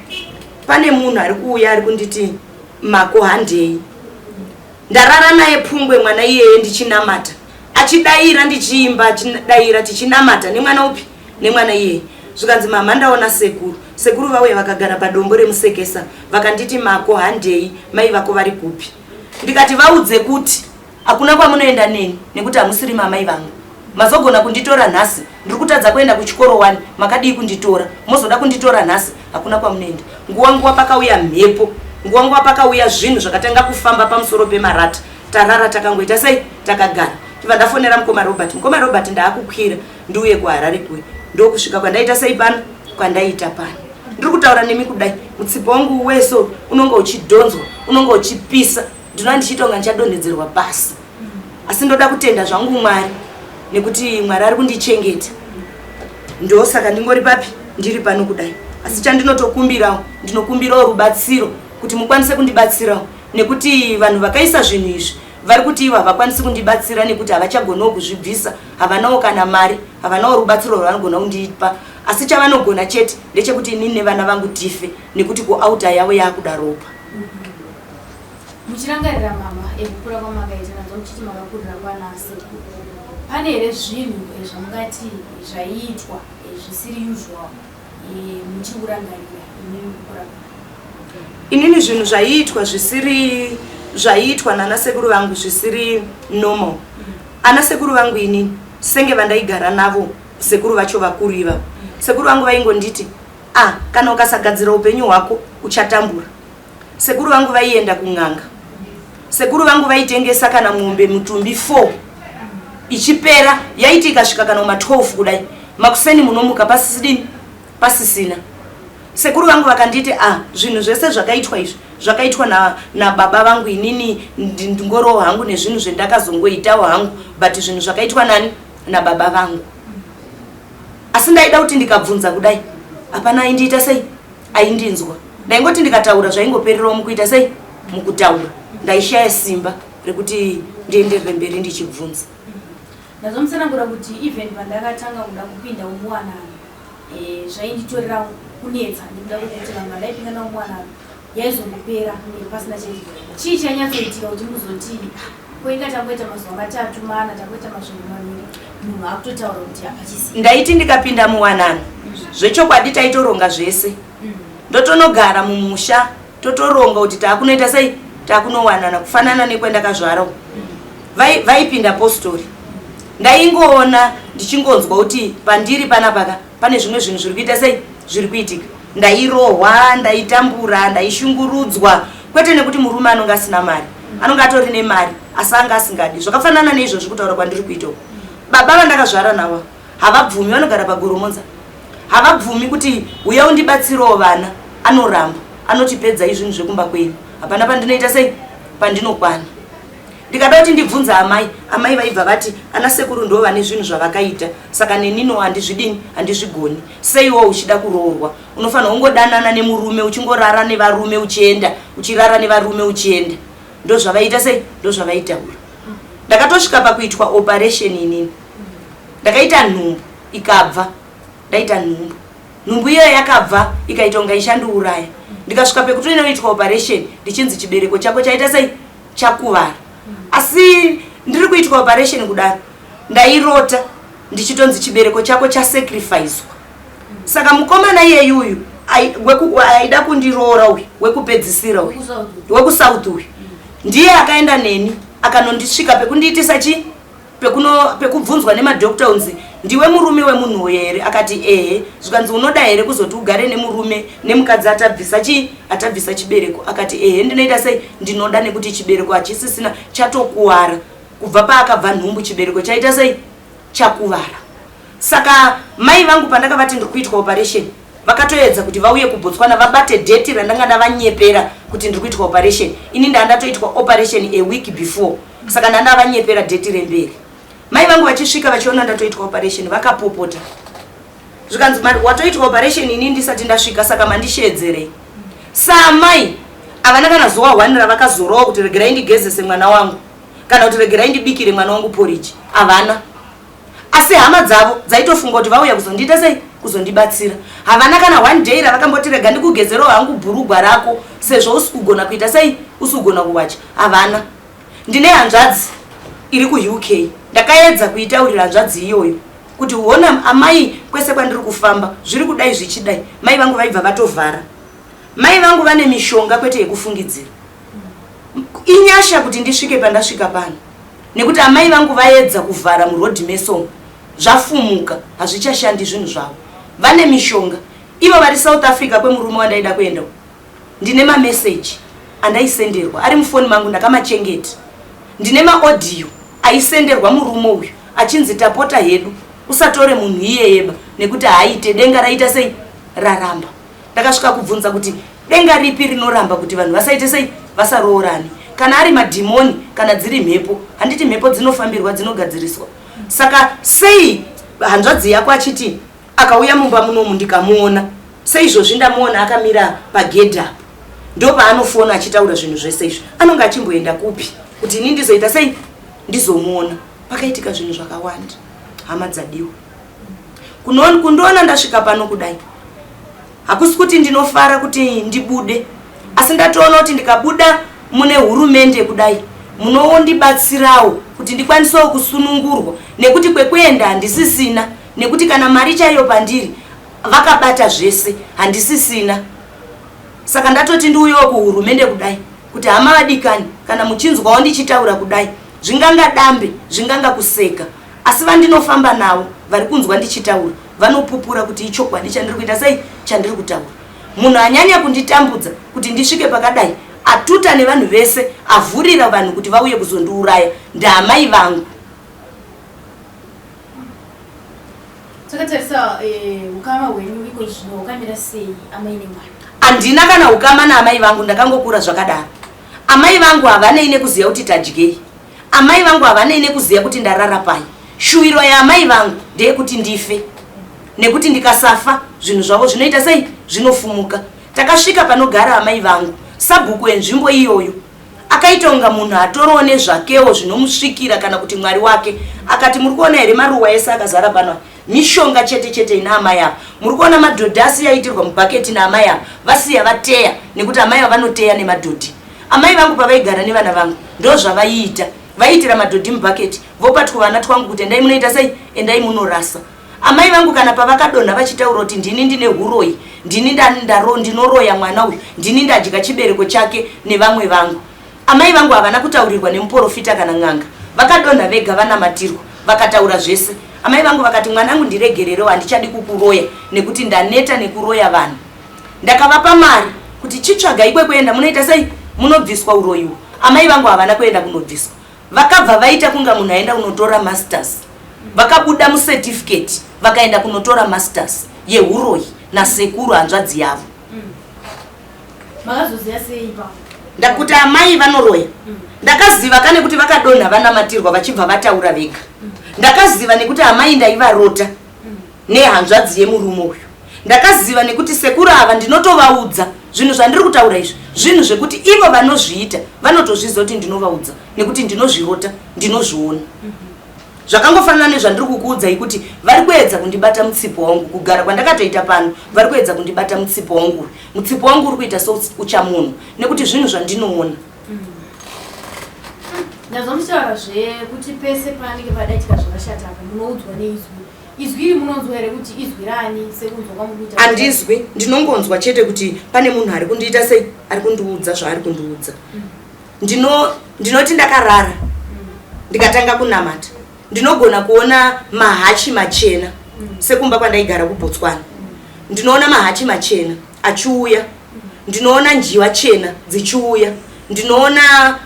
pane munhu ari kuuya ari kunditi mako handei. Ndarara naye pungwe mwana iyeye ndichinamata achidaira ndichiimba achidaira tichinamata nemwana upi nemwana iyeye zvikanzi mama ndaona sekuru sekuru vauya vakagara padombo remusekesa vakanditi mako handei mai vako vari kupi ndikati vaudze kuti hakuna kwamunoenda neni nekuti hamusiri mamai vangu mazogona kunditora nhasi ndiri kutadza kuenda kuchikoro wani makadii kunditora mozoda kunditora nhasi hakuna kwamunoenda nguva nguva pakauya mhepo nguva nguva pakauya zvinhu zvakatanga kufamba pamusoro pemarata tarara takangoita sei takagara chibva ndafonera mukoma Robert mukoma Robert ndaakukwira ndiuye kuHarare kuye ndokusvika kwandaita sei pano kwandaita pano ndiri kutaura nemi kudai mutsipa wangu weso unonga uchidhonzwa unonga uchipisa ndinoa ndichiita kunga ndichadonhedzerwa pasi asi ndoda kutenda zvangu Mwari nekuti Mwari ari kundichengeta ndosaka ndingori papi ndiri pano kudai asi chandinotokumbirawo ndinokumbirawo rubatsiro kuti mukwanise kundibatsirawo nekuti vanhu vakaisa zvinhu izvi vari kuti ivo havakwanisi kundibatsira nekuti havachagonawo kuzvibvisa havanawo kana mari havanawo rubatsiro rwavanogona kundipa asi chavanogona chete ndechekuti inini nevana vangu tife nekuti kuauta yavo yakuda ropa. Muchirangarira mama ekukura kwamakaita nanzwa muchiti makakurira kwana sekuru pane here zvinhu zvamungati zvaiitwa zvisiri usual muchiri kurangarira imimi kukura Inini zvinhu zvaiitwa zvisiri zvaiitwa nana sekuru vangu zvisiri normal. Ana sekuru vangu inini senge vandaigara navo sekuru vacho vakuru ivavo. Sekuru vangu vaingonditi ah kana ukasagadzira upenyu hwako uchatambura. Sekuru vangu vaienda kun'anga. Sekuru vangu vaitengesa kana mombe mutumbi 4 ichipera yaiti ikasvika kana kuma 12 kudai makuseni munomuka pasisidini pasisina. Sekuru vangu vakanditi ah zvinhu zvese zvakaitwa izvi zvakaitwa nababa na vangu inini ndingorowo hangu nezvinhu zvendakazongoitawo hangu but zvinhu zvakaitwa nani nababa vangu asi ndaida kuti ndikabvunza kudai hapana aindiita sei aindinzwa ndaingoti ndikataura zvaingopererawo mukuita sei mukutaura ndaishaya simba rekuti ndienderere mberi ndichibvunza. Ndazomutsanangura kuti even pandakatanga kuda kupinda muwanano eh, zvainditorera kunetsa nekuda kwekuti vanhu vandaipinda navo muwanano yaizongopera pasina chaitika. Chii chainyatsoitika kuti muzoti ko inga tangoita mazuva matatu mana tangoita masvondo maviri munhu akutotaura kuti hapachisina. Ndaiti ndikapinda muwanano zvechokwadi taitoronga zvese ndotonogara mumusha totoronga kuti taakunoita sei taakunowanana kufanana nekwandakazvarawo. Vaipinda postori. Ndaingoona ndichingonzwa kuti pandiri panapaka pane zvimwe zvinhu zviri kuita sei, zviri kuitika. Ndairohwa, ndaitambura, ndaishungurudzwa, kwete nekuti murume anonge asina mari, anonge atori nemari, asi anga asingadi. Zvakafanana neizvozvi kutaura kwandiri kuita uku. Baba vandakazvara navo havabvumi, vanogara paGoromonza, havabvumi kuti uya undibatsirewo vana. Anoramba, anoti pedzai zvinhu zvekumba kwenyu, hapana pandinoita sei, pandinokwana. Ndikada kuti ndibvunze amai, amai vaibva vati ana sekuru ndo vane zvinhu zvavakaita, saka nenino handizvidini, handizvigoni. Seiwo uchida kuroorwa unofanira kungodanana nemurume, uchingorara nevarume uchienda, uchirara nevarume uchienda. Ndozvavaita sei, ndozvavaitaura. Ndakatosvika pakuitwa operation inini. Ndakaita nhumbu ikabva, ndaita nhumbu. Nhumbu iyoyo yakabva ikaita kunga ichandiuraya. Ndikasvika pekutoinoitwa operation ndichinzi chibereko chako chaita sei, chakuvara. Asi ndiri kuitwa operation kudaro ndairota ndichitonzi chibereko chako chasacrificwa. Saka mukomana iyeyu uyu aida kundiroora uyu wekupedzisira uyu wekuSouth uyu ndiye akaenda neni akanondisvika pekundiitisa chi pekubvunzwa nemadhokta unzi ndiwe murume wemunhu uyu here? Akati ehe. Zvikanzi unoda here kuzoti ugare nemurume nemukadzi atabvisa chi atabvisa chibereko? Akati ehe, ndinoita sei, ndinoda, nekuti chibereko hachisisina, chatokuwara kubva paakabva nhumbu, chibereko chaita sei, chakuvara. Saka mai vangu pandakavati ndiri kuitwa operation, vakatoedza kuti vauye kuBotswana vabate dheti randanga ndavanyepera kuti ndiri kuitwa operation. Ini ndaa ndatoitwa operation a week before, saka ndaa ndavanyepera dheti remberi. Mai vangu vachisvika vachiona ndatoitwa operation vakapopota, zvikanzi watoitwa operation ini ndisati ndasvika, saka mandisheedzerei? Saamai havana kana zuva 1 ravakazorowa kuti regerai ndigezese mwana wangu kana kuti regerai ndibikire mwana wangu poriji, havana. Asi hama dzavo dzaitofunga kuti vauya kuzondiita sei, kuzondibatsira. Havana kana one day ravakamboti rega ndikugezerawo hangu bhurugwa rako sezvo usi kugona kuita sei, usi kugona kuwacha, havana. Ndine hanzvadzi iri kuUK, ndakaedza kuitaurira hanzvadzi iyoyo kuti hona amai, kwese kwandiri kufamba zviri kudai zvichidai. Mai vangu vaibva vatovhara. Mai vangu vane mishonga kwete yekufungidzira. Inyasha kuti ndisvike pandasvika pano, nekuti amai vangu vaedza kuvhara murodhi mesomo, zvafumuka, hazvichashandi zvinhu zvavo. Vane mishonga ivo vari South Africa kwemurume wandaida kuenda. Ndine mameseji andaisenderwa ari mufoni mangu, ndakamachengeta. Ndine maaudio aisenderwa murume uyu achinzi tapota hedu usatore munhu iyeyeba nekuti haaite, denga raita sei, raramba. Ndakasvika kubvunza kuti denga ripi rinoramba kuti vanhu vasaite sei, vasaroorane? Kana ari madhimoni, kana dziri mhepo, handiti mhepo dzinofambirwa, dzinogadziriswa? Saka sei hanzvadzi yako achiti akauya mumba munomu ndikamuona seizvozvi, ndamuona akamira pagedhi apo, ndopaanofona achitaura zvinhu zvese izvi, anonge achimboenda kupi kuti ini ndizoita sei, ndizomuona? Pakaitika zvinhu zvakawanda, hama dzadiwa. Kundiona ndasvika pano kudai hakusi kuti ndinofara kuti ndibude, asi ndatoona kuti ndikabuda mune hurumende kudai munondibatsirawo kuti ndikwanisewo kusunungurwa, nekuti kwekuenda handisisina, nekuti kana mari chaiyo pandiri vakabata zvese, handisisina. Saka ndatoti ndiuyewo kuhurumende kudai kuti hama vadikani, kana muchinzwawo ndichitaura kudai, zvinganga dambe, zvinganga kuseka, asi vandinofamba navo vari kunzwa ndichitaura vanopupura kuti ichokwadi chandiri kuita sei, chandiri kutaura. Munhu anyanya kunditambudza kuti ndisvike pakadai, atuta nevanhu vese, avhurira vanhu kuti vauye kuzondiuraya, ndaamai vangu. Takatarisa ukama hwenyu iko zvino hwakamira sei, amai nemwana? Handina kana ukama naamai vangu, ndakangokura zvakadaro. Amai vangu havanei nekuziva kuti tadyei, amai vangu havanei nekuziva kuti ndarara pai. Shuwiro yaamai vangu ndeyekuti ndife, nekuti ndikasafa zvinhu zvavo zvinoita sei, zvinofumuka. Takasvika panogara amai vangu, sabhuku enzvimbo iyoyo akaita kunga munhu atoriwo nezvakewo zvinomusvikira kana kuti mwari wake. Akati muri kuona here maruwa ese akazara pano? Mishonga chete chete ina amai ava. Muri kuona madhodhi asiya aitirwa mubhaketi naamai ava, vasiya vateya, nekuti amai ava vanoteya nemadhodhi. Amai vangu pavaigara nevana vangu ndo zvavaiita, vaiitira madhodhi mubhaketi, vopa twuvana twangu kuti endai munoita sei, endai munorasa. Amai vangu kana pavakadonha vachitaura kuti ndini ndine huroyi, ndini ndinoroya mwana uyu, ndini ndadya chibereko chake nevamwe vangu, amai vangu havana kutaurirwa nemuporofita kana n'anga. Vakadonha vega vanamatirwa, vakataura zvese. Amai vangu vakati, mwanangu ndiregererewo, handichadi kukuroya nekuti ndaneta nekuroya vanhu. Ndakavapa mari kuti chitsvaga ikwe kuenda munoita sei, munobviswa uroyiwo. Amai vangu havana kuenda kunobviswa. Vakabva vaita kunga munhu aenda kunotora masters. Vakabuda mucertificate vakaenda kunotora masters yehuroyi nasekuru hanzvadzi yavo. Makazoziva sei ipapo? Ndakuti amai vanoroya. Ndakaziva kane kuti vakadonha vanamatirwa vachibva vataura vega. Ndakaziva nekuti amai ndaivarota nehanzvadzi yemurume uyu. Ndakaziva nekuti sekuru ava ndinotovaudza zvinhu zvandiri kutaura izvi, zvinhu zvekuti ivo vanozviita vanotozviziva kuti ndinovaudza nekuti ndinozvirota, ndinozviona. Zvakangofanana nezvandiri kukuudzai kuti vari kuedza kundibata mutsipo wangu, kugara kwandakatoita pano vari kuedza kundibata mutsipo wangu uyu. Mutsipo wangu uri kuita seuchamunhu nekuti zvinhu zvandinoona. Ndazwa muchitaura zvekuti pese panenge padaitika zvakashata apa munoudzwa neizwi. Izwi iri munonzwa here kuti izwi rani sekunzwa kwamukuita? Handizwi, ndinongonzwa chete kuti pane munhu ari kundiita sei, ari kundiudza zvaari kundiudza. Ndinoti ndakarara ndikatanga kunamata, ndinogona kuona mahachi machena sekumba kwandaigara kuBotswana. Ndinoona mahachi machena achiuya, ndinoona njiva chena dzichiuya, ndinoona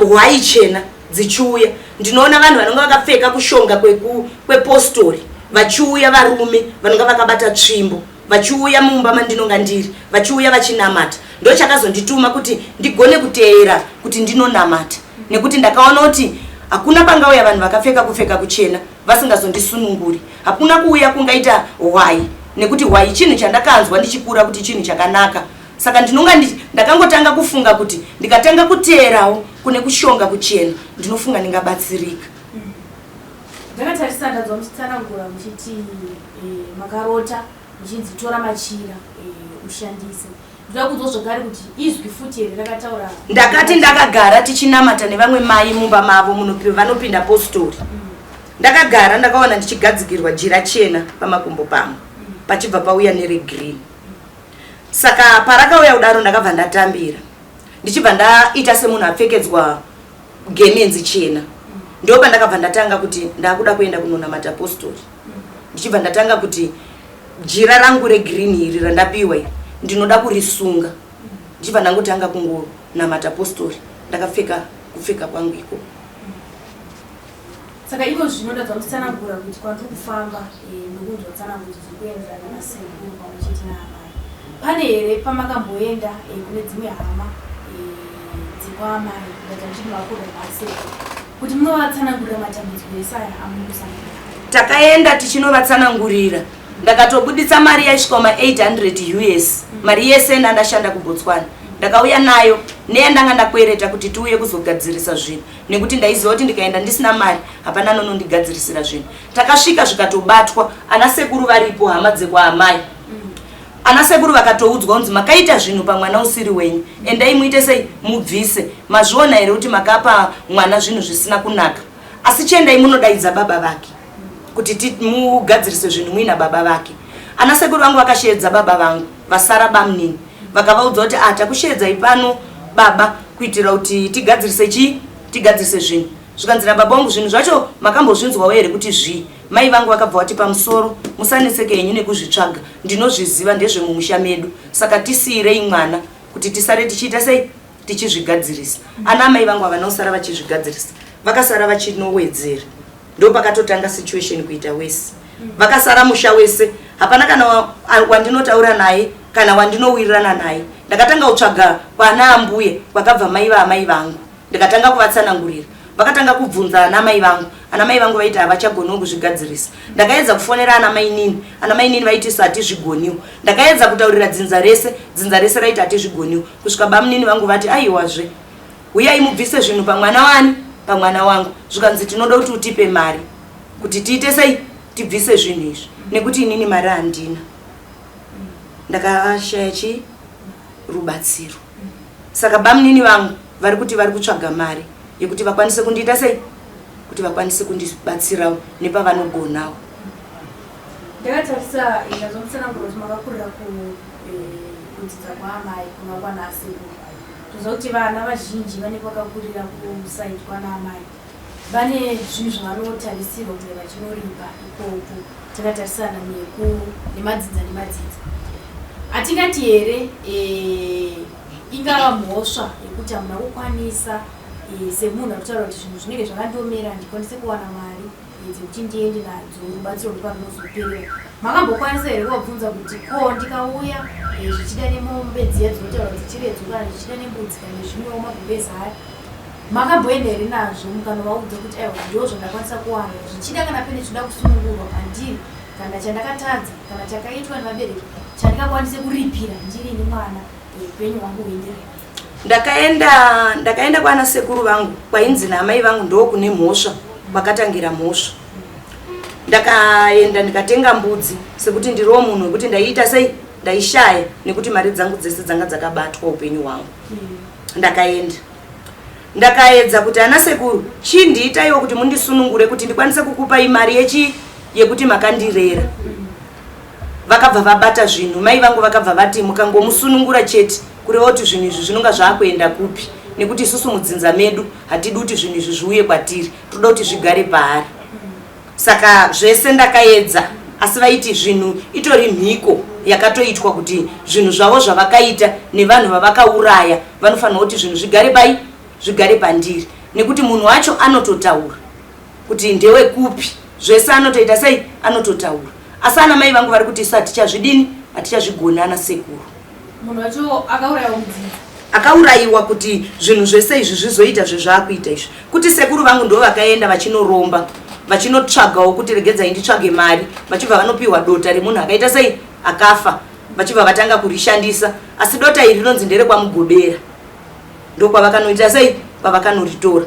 hwai chena dzichiuya, ndinoona vanhu vanonga vakapfeka kushonga kwepostori vachiuya, varume vanonga vakabata tsvimbo vachiuya mumba mandinonga ndiri, vachiuya vachinamata. Ndochakazondituma kuti ndigone kuteera kuti ndinonamata, nekuti ndakaona kuti hakuna pangauya vanhu vakapfeka kupfeka kuchena vasingazondisununguri. Hakuna kuuya kungaita hwai, nekuti hwai chinhu chandakanzwa ndichikura kuti chinhu chakanaka. Saka ndinonga ndakangotanga kufunga kuti ndikatanga kuteerawo kune kushonga kuchena, ndinofunga ndingabatsirika. Ndakatarisa ndanzwa muchitsanangura muchiti makarota muchinzi tora machira ushandise. Ndoda kunzwa zvakare kuti izwi futi here rakataura? Ndakati ndakagara tichinamata nevamwe mai mumba mavo vanopinda postori. Ndakagara ndakaona ndichigadzikirwa jira chena pamakumbo pangu, pachibva pauya neregreen. Saka parakauya kudaro ndakabva ndatambira, ndichibva ndaita semunhu apfekedzwa gemenzi chena. Ndo pandakabva ndatanga kuti ndakuda kuenda kunonamata postori. Ndichibva ndatanga kuti jira rangu regreen iri randapiwa iri ndinoda kurisunga. Ndichibva ndangotanga kungonamata postori ndakapfeka kupfeka kwangu iko. Saka iko zvino ndadzwa muchitsanangura kuti kwandiri kufamba ndokunzwa tsanangudzo dziri kuenderana nasekuru pamwe chete naamai. Pane here pamakamboenda kune dzimwe hama dzekwaamai, ndadzwa muchiti makurwa nasekuru, kuti munovatsanangurira matambudziko ese aya amuri kusangana? Takaenda tichinovatsanangurira. Ndakatobuditsa mari yaisvika ma 800 US, mari yese ndandashanda kuBotswana ndakauya nayo neyandanga ndakwereta kuti tiuye kuzogadzirisa zvinhu, nekuti ndaiziva kuti ndikaenda ndisina mari hapana anonondigadzirisira zvinhu. Takasvika zvikatobatwa, ana sekuru varipo, hama dzekwaamai. Ana sekuru vakatoudzwa kunzi makaita zvinhu pamwana usiri wenyu, endai muite sei, mubvise. Mazviona here kuti makapa mwana zvinhu zvisina kunaka? Asi chiendai munodaidza baba vake kuti mugadzirise zvinhu muina baba vake. Ana sekuru vangu vakasheedza baba vangu vasara bamunini, vakavaudza kuti takusheedzai pano baba kuitira kuti tigadzirise chii, tigadzirise zvinhu. Zvikanzi nababa vangu, zvinhu zvacho makambozvinzwawo here kuti zvii? Mai vangu vakabva vati pamusoro, musanetseke henyu nekuzvitsvaga, ndinozviziva ndezvemumusha medu, saka tisiyirei mwana kuti tisare tichiita sei, tichizvigadzirisa. Ana amai vangu havana kusara vachizvigadzirisa, vakasara vachinowedzera. Ndo pakatotanga situation kuita wese. Vakasara musha wese, hapana kana wandinotaura naye kana wandinowirirana naye. Ndakatanga kutsvaga kwana ambuya kwakabva mai vaamai vangu, ndikatanga kuvatsanangurira. Vakatanga kubvunza ana mai vangu, ana mai vangu vaiti havachagoniwo kuzvigadzirisa. Ndakaedza kufonera ana mainini, ana mainini vaiti isu hatizvigoniwo. Ndakaedza kutaurira dzinza rese, dzinza rese raiti hatizvigoniwo, kusvika bamunini vangu vati aiwazve, huyai mubvise zvinhu pamwana wani, pamwana wangu. Zvikanzi tinoda kuti utipe mari kuti tiite sei, tibvise zvinhu izvi, nekuti inini mari handina. Ndakashaya chi rubatsiro. Saka bamunini vangu vari kuti vari kutsvaga mari yekuti vakwanise kundiita sei, kuti vakwanise kundibatsirawo nepavanogonawo. Ndakatarisa ndazomutsanangura kuti makakurira kudzidza kwaamai kuna kwana asekuru. Toziva kuti vana vazhinji vanenge vakakurira kusaidi kwana amai. Vane zvinhu zvavanotarisirwa kunge vachinoripa ikoko takatarisana nemadzinza nemadzinza. Hatingati here eh, ingava mhosva yekuti hamuna kukwanisa eh, semunhu ari kutaura kuti zvinhu zvinenge zvakandiomera handikwanise kuwana mari eh, dzekuti ndiende nadzo rubatsiro rweparunozoperera. Makambokwanisa here kuvabvunza kuti ko ndikauya eh, zvichida nemombe dziya dzinotaura kuti chiredzo kana zvichida nembudzi kana nezvimwewo magumbezi aya Makamboenda here nazvo mukanovaudza kuti aiwa ndoo zvandakwanisa kuwana zvichida kana pene chinoda kusunungurwa pandiri kana chandakatadza kana chakaitwa nevabereki chandingakwanise kuripira ndiri ini mwana upenyu hwangu huenderere mberi. Ndakaenda ndakaenda kwana sekuru vangu kwainzi naamai vangu ndoo kune mhosva kwakatangira mhosva. Ndakaenda ndikatenga mbudzi sekuti ndiriwo munhu wekuti ndaiita sei ndaishaya nekuti mari dzangu dzese dzanga dzakabatwa upenyu hwangu. Ndakaenda Ndakaedza kuti ana sekuru chindiitaiwo kuti mundisunungure kuti ndikwanise kukupai mari yechi yekuti makandirera. Vakabva vabata zvinhu, mai vangu vakabva vati mukangomusunungura chete kureva kuti zvinhu izvi zvinonga zvaakuenda kupi nekuti isusu mudzinza medu hatidi kuti zvinhu izvi zviuye kwatiri, toda kuti zvigare paari. Saka zvese ndakaedza asi vaiti zvinhu itori mhiko yakatoitwa kuti zvinhu zvavo zvavakaita nevanhu vavakauraya vanofanirwa kuti zvinhu zvigare pai zvigare pandiri nekuti munhu wacho anototaura kuti ndewekupi zvese anotoita sei anototaura asi ana mai vangu vari kuti isu hatichazvidini hatichazvigoni ana sekuru Munhu wacho akaurayiwa mudzinza. Akaurayiwa kuti zvinhu zvese izvi zvizoita zvezvaakuita izvi. Kuti sekuru vangu ndo vakaenda vachinoromba vachinotsvagawo kuti regedzai nditsvage mari vachibva vanopiwa dota remunhu akaita sei akafa vachibva vatanga kurishandisa asi dota iri rinonzi nderekwamugobera ndokwavakanoita sei kwavakanoritora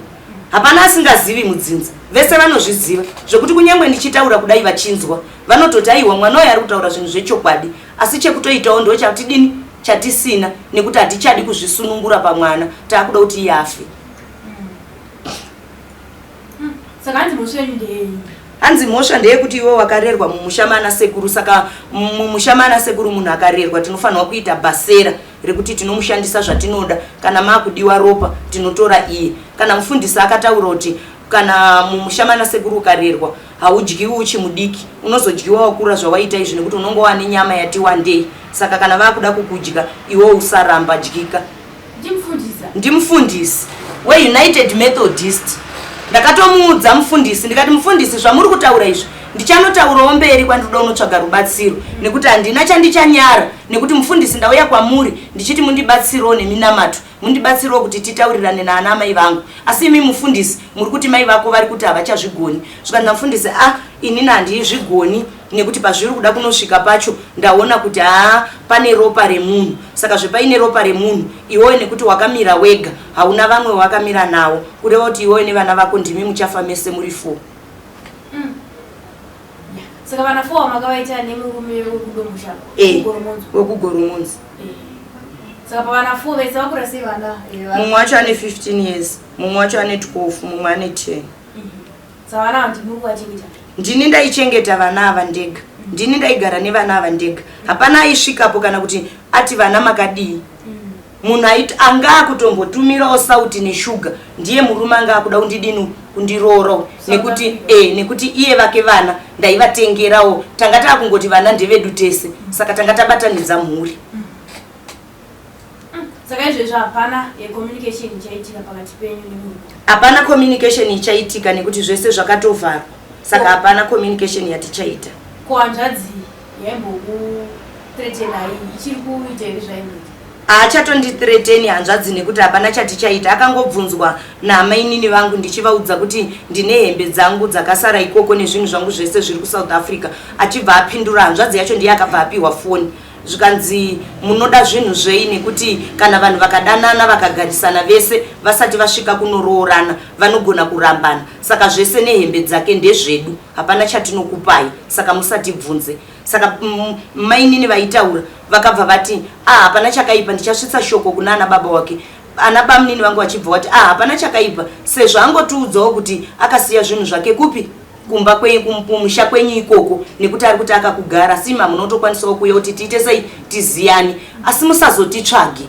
hapana asingazivi mudzinza vese vanozviziva zvekuti kunyange ndichitaura kudai vachinzwa vanototi aiwa mwana uyo ari kutaura zvinhu zvechokwadi Asi chekutoitawo ndochatidini chatisina nekuti hatichadi kuzvisunungura pamwana taakuda kuti iye afe. Saka hanzi mhosva yenyu ndeyei? Hanzi mhosva ndeyekuti iwe wakarerwa mumusha maana sekuru saka mumusha maana sekuru munhu akarerwa tinofanirwa kuita bhasera rekuti tinomushandisa zvatinoda kana maakudiwa ropa tinotora iye kana mufundisi akataura kuti kana mumusha maana sekuru ukarerwa Haudyiwi uchi mudiki, unozodyiwa wakura zvawaita izvi nekuti unonge wane nyama yati wandei saka kana vakuda kukudya iwe usaramba dyika. Ndimufundisi. Ndimufundisi weUnited Methodist. Ndakatomuudza mufundisi ndikati mufundisi zvamuri kutaura izvi ndichanotaurawo mberi kwandinoda unotsvaga rubatsiro nekuti handina chandichanyara nekuti mufundisi ndauya kwamuri ndichiti mundibatsirewo neminamato Mundibatsirewo kuti titaurirane naana amai vangu. Asi imi mufundisi muri kuti mai vako vari kuti havachazvigoni. Zvikanzi namufundisi ah inini handizvigoni nekuti pazviri kuda kunosvika pacho ndaona kuti haa pane ropa remunhu. Saka zvepaine ropa remunhu iwewe nekuti wakamira wega hauna vamwe wakamira nawo kureva kuti iwewe nevana vako ndimi muchafa mese muri four. Saka vana four makavaita nemurume wekudomusha eh, wekugoromonzi. Eh. Saka pavana four vese vakura sei vana? Eh, mumwe wacho ane 15 years, mumwe wacho ane 12, mumwe ane 10. Saka vana ava ndimi kuvachengeta? Ndini ndaichengeta vana ava ndega. Ndini ndaigara nevana ava ndega. Hapana aisvikapo kana kuti ati vana makadii. Munhu aiti anga akutombotumirawo sauti neshuga ndiye murume anga akuda kundidini kundiroora nekuti eh, nekuti iye vake vana ndaivatengerawo tanga taakungoti vana ndevedu tese saka tanga tabatanidza mhuri. Saka izvezvi hapana eh, communication ichaitika pakati penyu nemurume? Hapana communication ichaitika nekuti zvese zvakatovharwa saka oh. hapana communication yatichaita. Ko hanzvadzi yaimbokutretenai ichiri kuita here zvaimboita? Haachatondithreateni hanzvadzi nekuti hapana chatichaita. Akangobvunzwa naamainini vangu ndichivaudza kuti ndine hembe dzangu dzakasara ikoko nezvinhu zvangu zvese zviri kuSouth Africa achibva apindura. Hanzvadzi yacho ndiye akabva apiwa foni zvikanzi munoda zvinhu zvei nekuti kana vanhu vakadanana vakagarisana vese vasati vasvika kunoroorana vanogona kurambana saka zvese nehembe dzake ndezvedu hapana chatinokupai saka musatibvunze. Saka mainini vaitaura vakabva vati ah hapana chakaipa ndichasvitsa shoko kuna ana baba wake. Ana bamunini vangu vachibva vati ah hapana chakaipa sezvo angotiudzawo kuti akasiya zvinhu zvake kupi kumba kumusha kwenyu ikoko nekuti ari kuti akakugara asi imi hamunotokwanisawo kuuya kuti tiite sei tiziyane asi musazotitsvage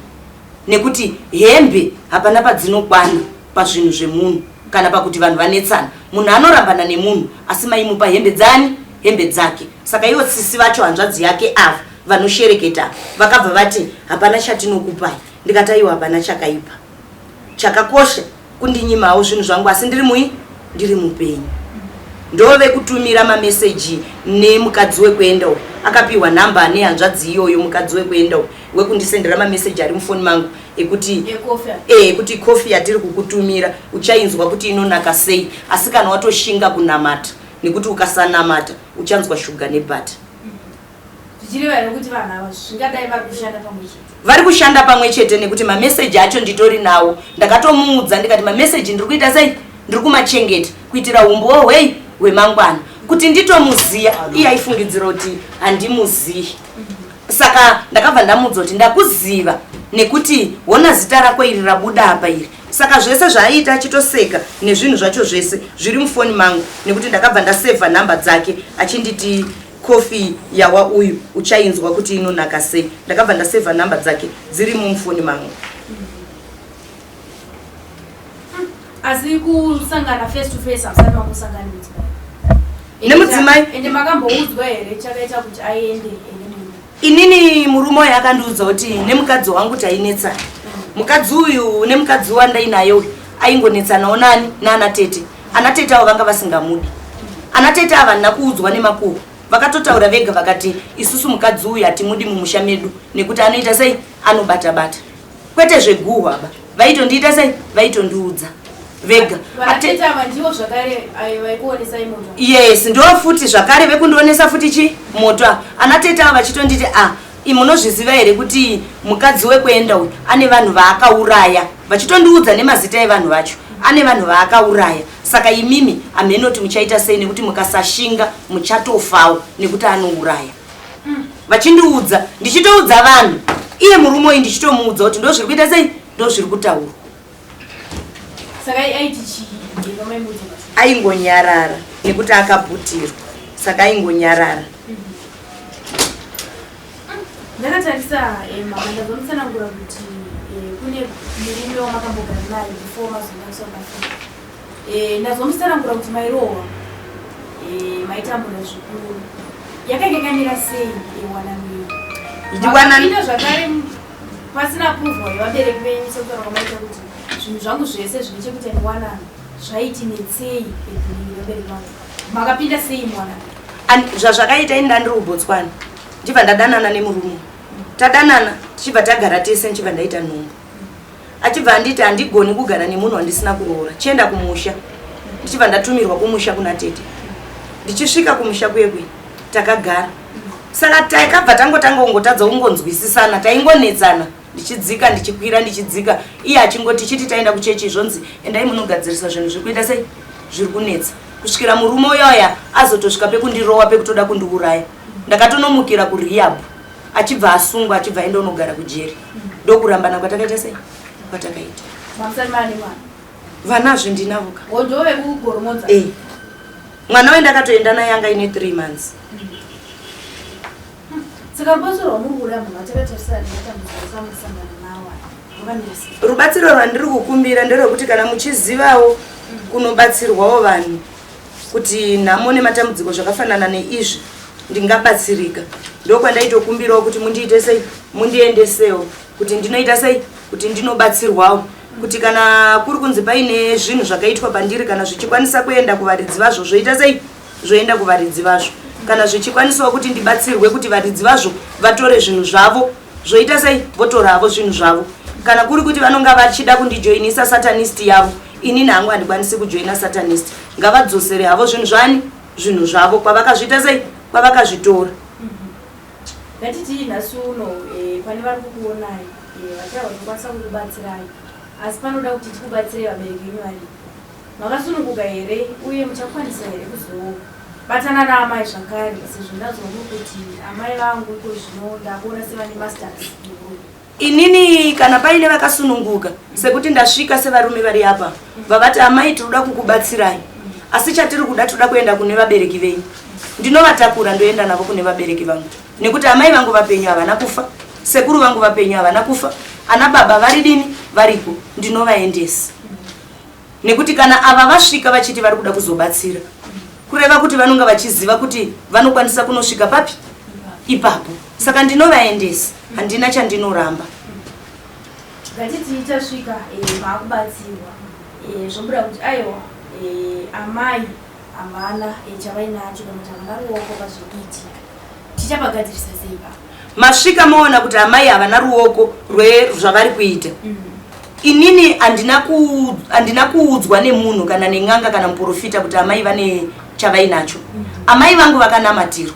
nekuti hembe hapana padzinokwana pazvinhu zvemunhu. Kana pakuti vanhu vanetsana, munhu anorambana nemunhu asi maimupa hembe dzani? Hembe dzake. Saka ivo sisi vacho, hanzvadzi yake ava vanoshereketa, vakabva vati hapana chatinokupai. Ndikati aiwa, hapana chakaipa, chakakosha kundinyimawo zvinhu zvangu, asi ndiri mui ndiri mupenyu. Ndovekutumira mameseji nemukadzi wekuenda uyu, akapiwa nhamba nehanzvadzi iyoyo, mukadzi wekuenda uyu wekundisendera mameseji ari mufoni mangu ekuti ekuti kofi yatiri kukutumira uchainzwa kuti inonaka sei, asi kana watoshinga kunamata, nekuti ukasanamata uchanzwa shuga nebhata. Zvichireva here kuti vanhu ava zvingadai vari kushanda pamwe chete? Vari kushanda pamwe chete, nekuti mameseji acho nditori nawo. Ndakatomuudza ndikati mameseji ndiri kuita sei, ndiri kumachengeta kuitira umbowo hwei hwemangwana, kuti nditomuziya. Iye aifungidzira kuti handimuziyi, saka ndakabva ndamuudza kuti ndakuziva nekuti hona zita rako iri rabuda apa iri. Saka zvese zvaaiita achitoseka nezvinhu zvacho zvese zviri mufoni mangu, nekuti ndakabva ndasevha nhamba dzake achinditi kofi yawa uyu uchainzwa kuti inonaka sei. Ndakabva ndasevha nhamba dzake dzirimo mufoni mangu. Asi kusangana face to face hamusati makusangana nemudzimai? Nemudzimai. Ende makamboudzwa here chakaita kuti aende ende murume? Inini murume uyu akandiudza kuti nemukadzi wangu tainetsana. Mukadzi uyu nemukadzi wandainaye uyu aingonetsanawo nani? Naana tete. Ana tete avo vanga vasingamudi. Ana tete ava handina kuudzwa nemakuhwa, vakatotaura vega vakati isusu mukadzi uyu hatimudi mumusha medu nekuti anoita sei, anobata bata, kwete zveguhwa ba. Vaitondiita sei, vaitondiudza vega. Vatete ava ndivo zvakare ayo vaikuonesai moto? Yes, ndo futi zvakare vekundionesa futi chi moto ava. Ana tete ava vachitonditi, a munozviziva here kuti mukadzi wekuenda uyu ane vanhu vaakauraya? Vachitondiudza nemazita evanhu vacho, ane vanhu vaakauraya, saka imimi hamhenoti muchaita sei, nekuti mukasashinga muchatofawo nekuti anouraya. Vachindiudza, ndichitoudza vanhu, iye murume uyu ndichitomuudza kuti ndo zviri kuita sei, ndo zviri kutaurwa. Saka aiti chii pamaimuudza? Aingonyarara nekuti akabhutirwa, saka aingonyarara. Ndakatarisa mama, ndazomutsanangura kuti kune murume wamakambogara naye before mazoenda kuSouth Africa. Ndazomutsanangura kuti mairohwa, maitambura zvikuru. Yakanga yakamira sei wanano iyi? Wanano zvakare pasina approval yevabereki venyu, sekutaura kwamaita kuti zvinhu zvangu zvese zvine chekuita newanano zvaiti netsei vabereki vangu, makapinda sei muwanano? Zvazvakaita, ini ndandiri kuBotswana, ndibva ndadanana nemurume. Tadanana, tichibva tagara tese, ndichibva ndaita nhumbu. Achibva anditi handigoni kugara nemunhu wandisina kuroora, chienda kumusha. Ndichibva ndatumirwa kumusha kuna tete. Ndichisvika kumusha kuye kuye takagara, saka takabva tangotanga kungotadza kungonzwisisana, taingonetsana, ndichidzika ndichikwira, ndichidzika, iye achingoti chiti taenda kuchechi, zvonzi endai munogadzirisa zvinhu zviri kuita sei, zviri kunetsa, kusvikira murume uyoya azotosvika pekundirowa, pekutoda kundiuraya. Ndakatonomukira kurehab, achibva asungwa, achibva aenda unogara kujeri. Ndokurambana kwatakaita sei, kwatakaita. Mamusati maane mwana? Vanazve ndinavo ka. Ndo vekugoromodza? E, mwana wendakatoenda naye anga ine 3 months. Saka rubatsiro rwamuri kuda, mama, takatarisa nematambudziko akamusangana nawo rwakamira sei? Rubatsiro rwandiri kukumbira nderwekuti kana muchizivawo kunobatsirwawo vanhu kuti nhamo nematambudziko zvakafanana neizvi ndingabatsirika, ndokwandaitokumbirawo kuti mundiite sei, mundiendesewo kuti ndinoita sei, kuti ndinobatsirwawo, kuti kana kuri kunzi paine zvinhu zvakaitwa pandiri, kana zvichikwanisa kuenda kuvaridzi vazvo, zvoita sei, zvoenda kuvaridzi vazvo. Kana zvichikwanisawo kuti ndibatsirwe kuti varidzi vazvo vatore zvinhu zvavo, zvoita sei, votora havo zvinhu zvavo. Kana kuri kuti vanonga vachida kundijoinisa satanist yavo, inini hangu handikwanisi kujoina satanist. Ngavadzosere havo zvinhu zvani, zvinhu zvavo kwavakazviita sei, kwavakazvitora. Ngatitii nhasi uno pane vari kukuonai vachava tokwanisa kukubatsirai, asi panoda kuti tikubatsirei vabereki venyu varipo. Makasununguka here, uye muchakwanisa here kuzobatana naamai zvakare, sezvo ndazwa muri kuti amai vangu iko zvino ndakuona sevane masters murume? Inini kana paine vakasununguka sekuti ndasvika sevarume vari apa vavati amai tinoda kukubatsirai, asi chatiri kuda, toda kuenda kune vabereki venyu, ndinovatakura ndoenda navo kune vabereki vangu, nekuti amai vangu vapenyu, havana kufa, sekuru vangu vapenyu, havana kufa, ana baba vari dini, variko, ndinovaendesa. Nekuti kana ava vasvika vachiti vari kuda kuzobatsira, kureva kuti vanonga vachiziva kuti vanokwanisa kunosvika papi ipapo. Saka ndinovaendesa, handina chandinoramba. Ngatiti tasvika maakubatsirwa, zvobuda kuti aiwa, amai havana chavainacho kana kuti havana ruoko pazviri kuitika, tichapagadzirisa sei pa Masvika moona kuti amai havana ruoko rwezvavari kuita. Inini handina kuudzwa nemunhu kana nen'anga kana muprofita kuti amai vane chavainacho. Amai vangu vakanamatirwa,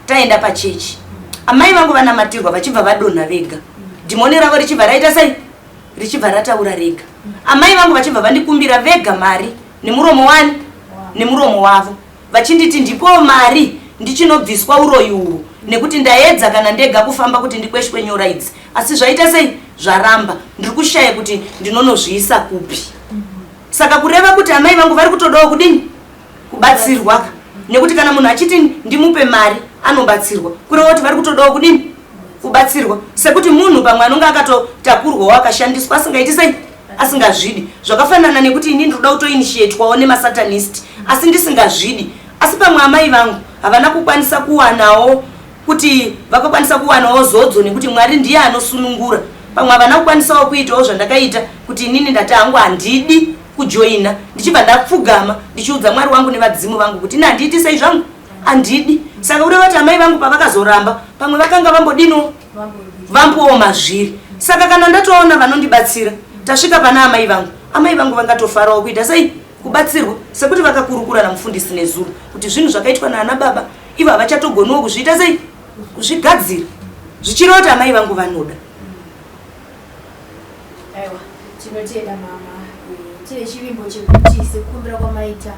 taenda pachechi, amai vangu vanamatirwa vachibva vadonha vega, dhimoni ravo richibva raita sei, richibva rataura rega. Amai vangu vachibva vandikumbira vega mari nemuromo wani, nemuromo wavo, vachinditi ndipo mari ndichinobviswa uroyi uhwu, nekuti ndaedza kana ndega kufamba kuti ndikweshwe nyora idzi, asi zvaita sei, zvaramba, ndiri kushaya kuti ndinonozviisa kupi. Saka kureva kuti amai vangu vari kutodawo kudini, kubatsirwa, nekuti kana munhu achiti ndimupe mari anobatsirwa, kureva kuti vari kutodawo kudini, kubatsirwa. Sekuti munhu pamwe anonge akatotakurwawo akashandiswa asingaiti sei, asingazvidi. Zvakafanana nekuti ini ndinoda kutoinitiatwawo nemasatanist asi ndisingazvidi, asi pamwe amai vangu havana kukwanisa kuwanawo kuti vakakwanisa kuwanawo zodzo, nekuti Mwari ndiye anosunungura. Pamwe havana kukwanisawo kuitawo zvandakaita kuti inini ndati hangu handidi kujoina, ndichibva ndapfugama ndichiudza Mwari wangu nevadzimu vangu kuti ini handiiti sei zvangu, handidi. Saka kureva kuti amai vangu pavakazoramba, pamwe vakanga vambodiniwo, vambowo mazviri. Saka kana ndatoona vanondibatsira, tasvika pana amai vangu, amai vangu vangatofarawo kuita sei, kubatsirwa, sekuti vakakurukura namufundisi nezuro kuti zvinhu zvakaitwa naana baba ivo havachatogoniwo kuzviita sei, kuzvigadzira, zvichireva kuti amai vangu vanoda. Aiwa, tinotenda mama. Tine chivimbo chekuti sekukumbira kwamaita,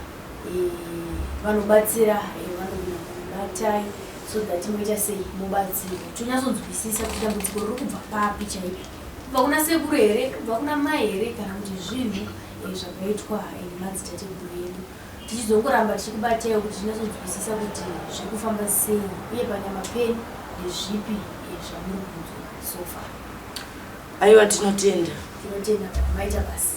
vanobatsira vanogona kubatai so that moita sei, mubatsirwe, tonyatsonzwisisa kuti dambudziko riri kubva papi chaipo, kubva kuna sekuru here, kubva kuna mai here, kana kuti zvinhu zvakaitwa nemadzitateguru edu. Tichizongoramba tichikubatai kuti tinyatsonzwisisa kuti zviri kufamba sei uye panyama penyu ndezvipi zvamuri kunzwa so far. Aiwa, tinotenda. Tinotenda, maita basi.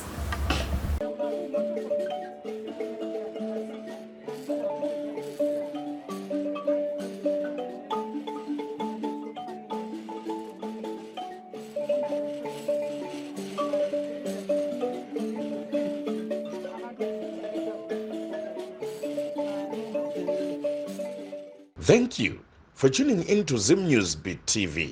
Thank you for tuning in to Zim News Beat TV.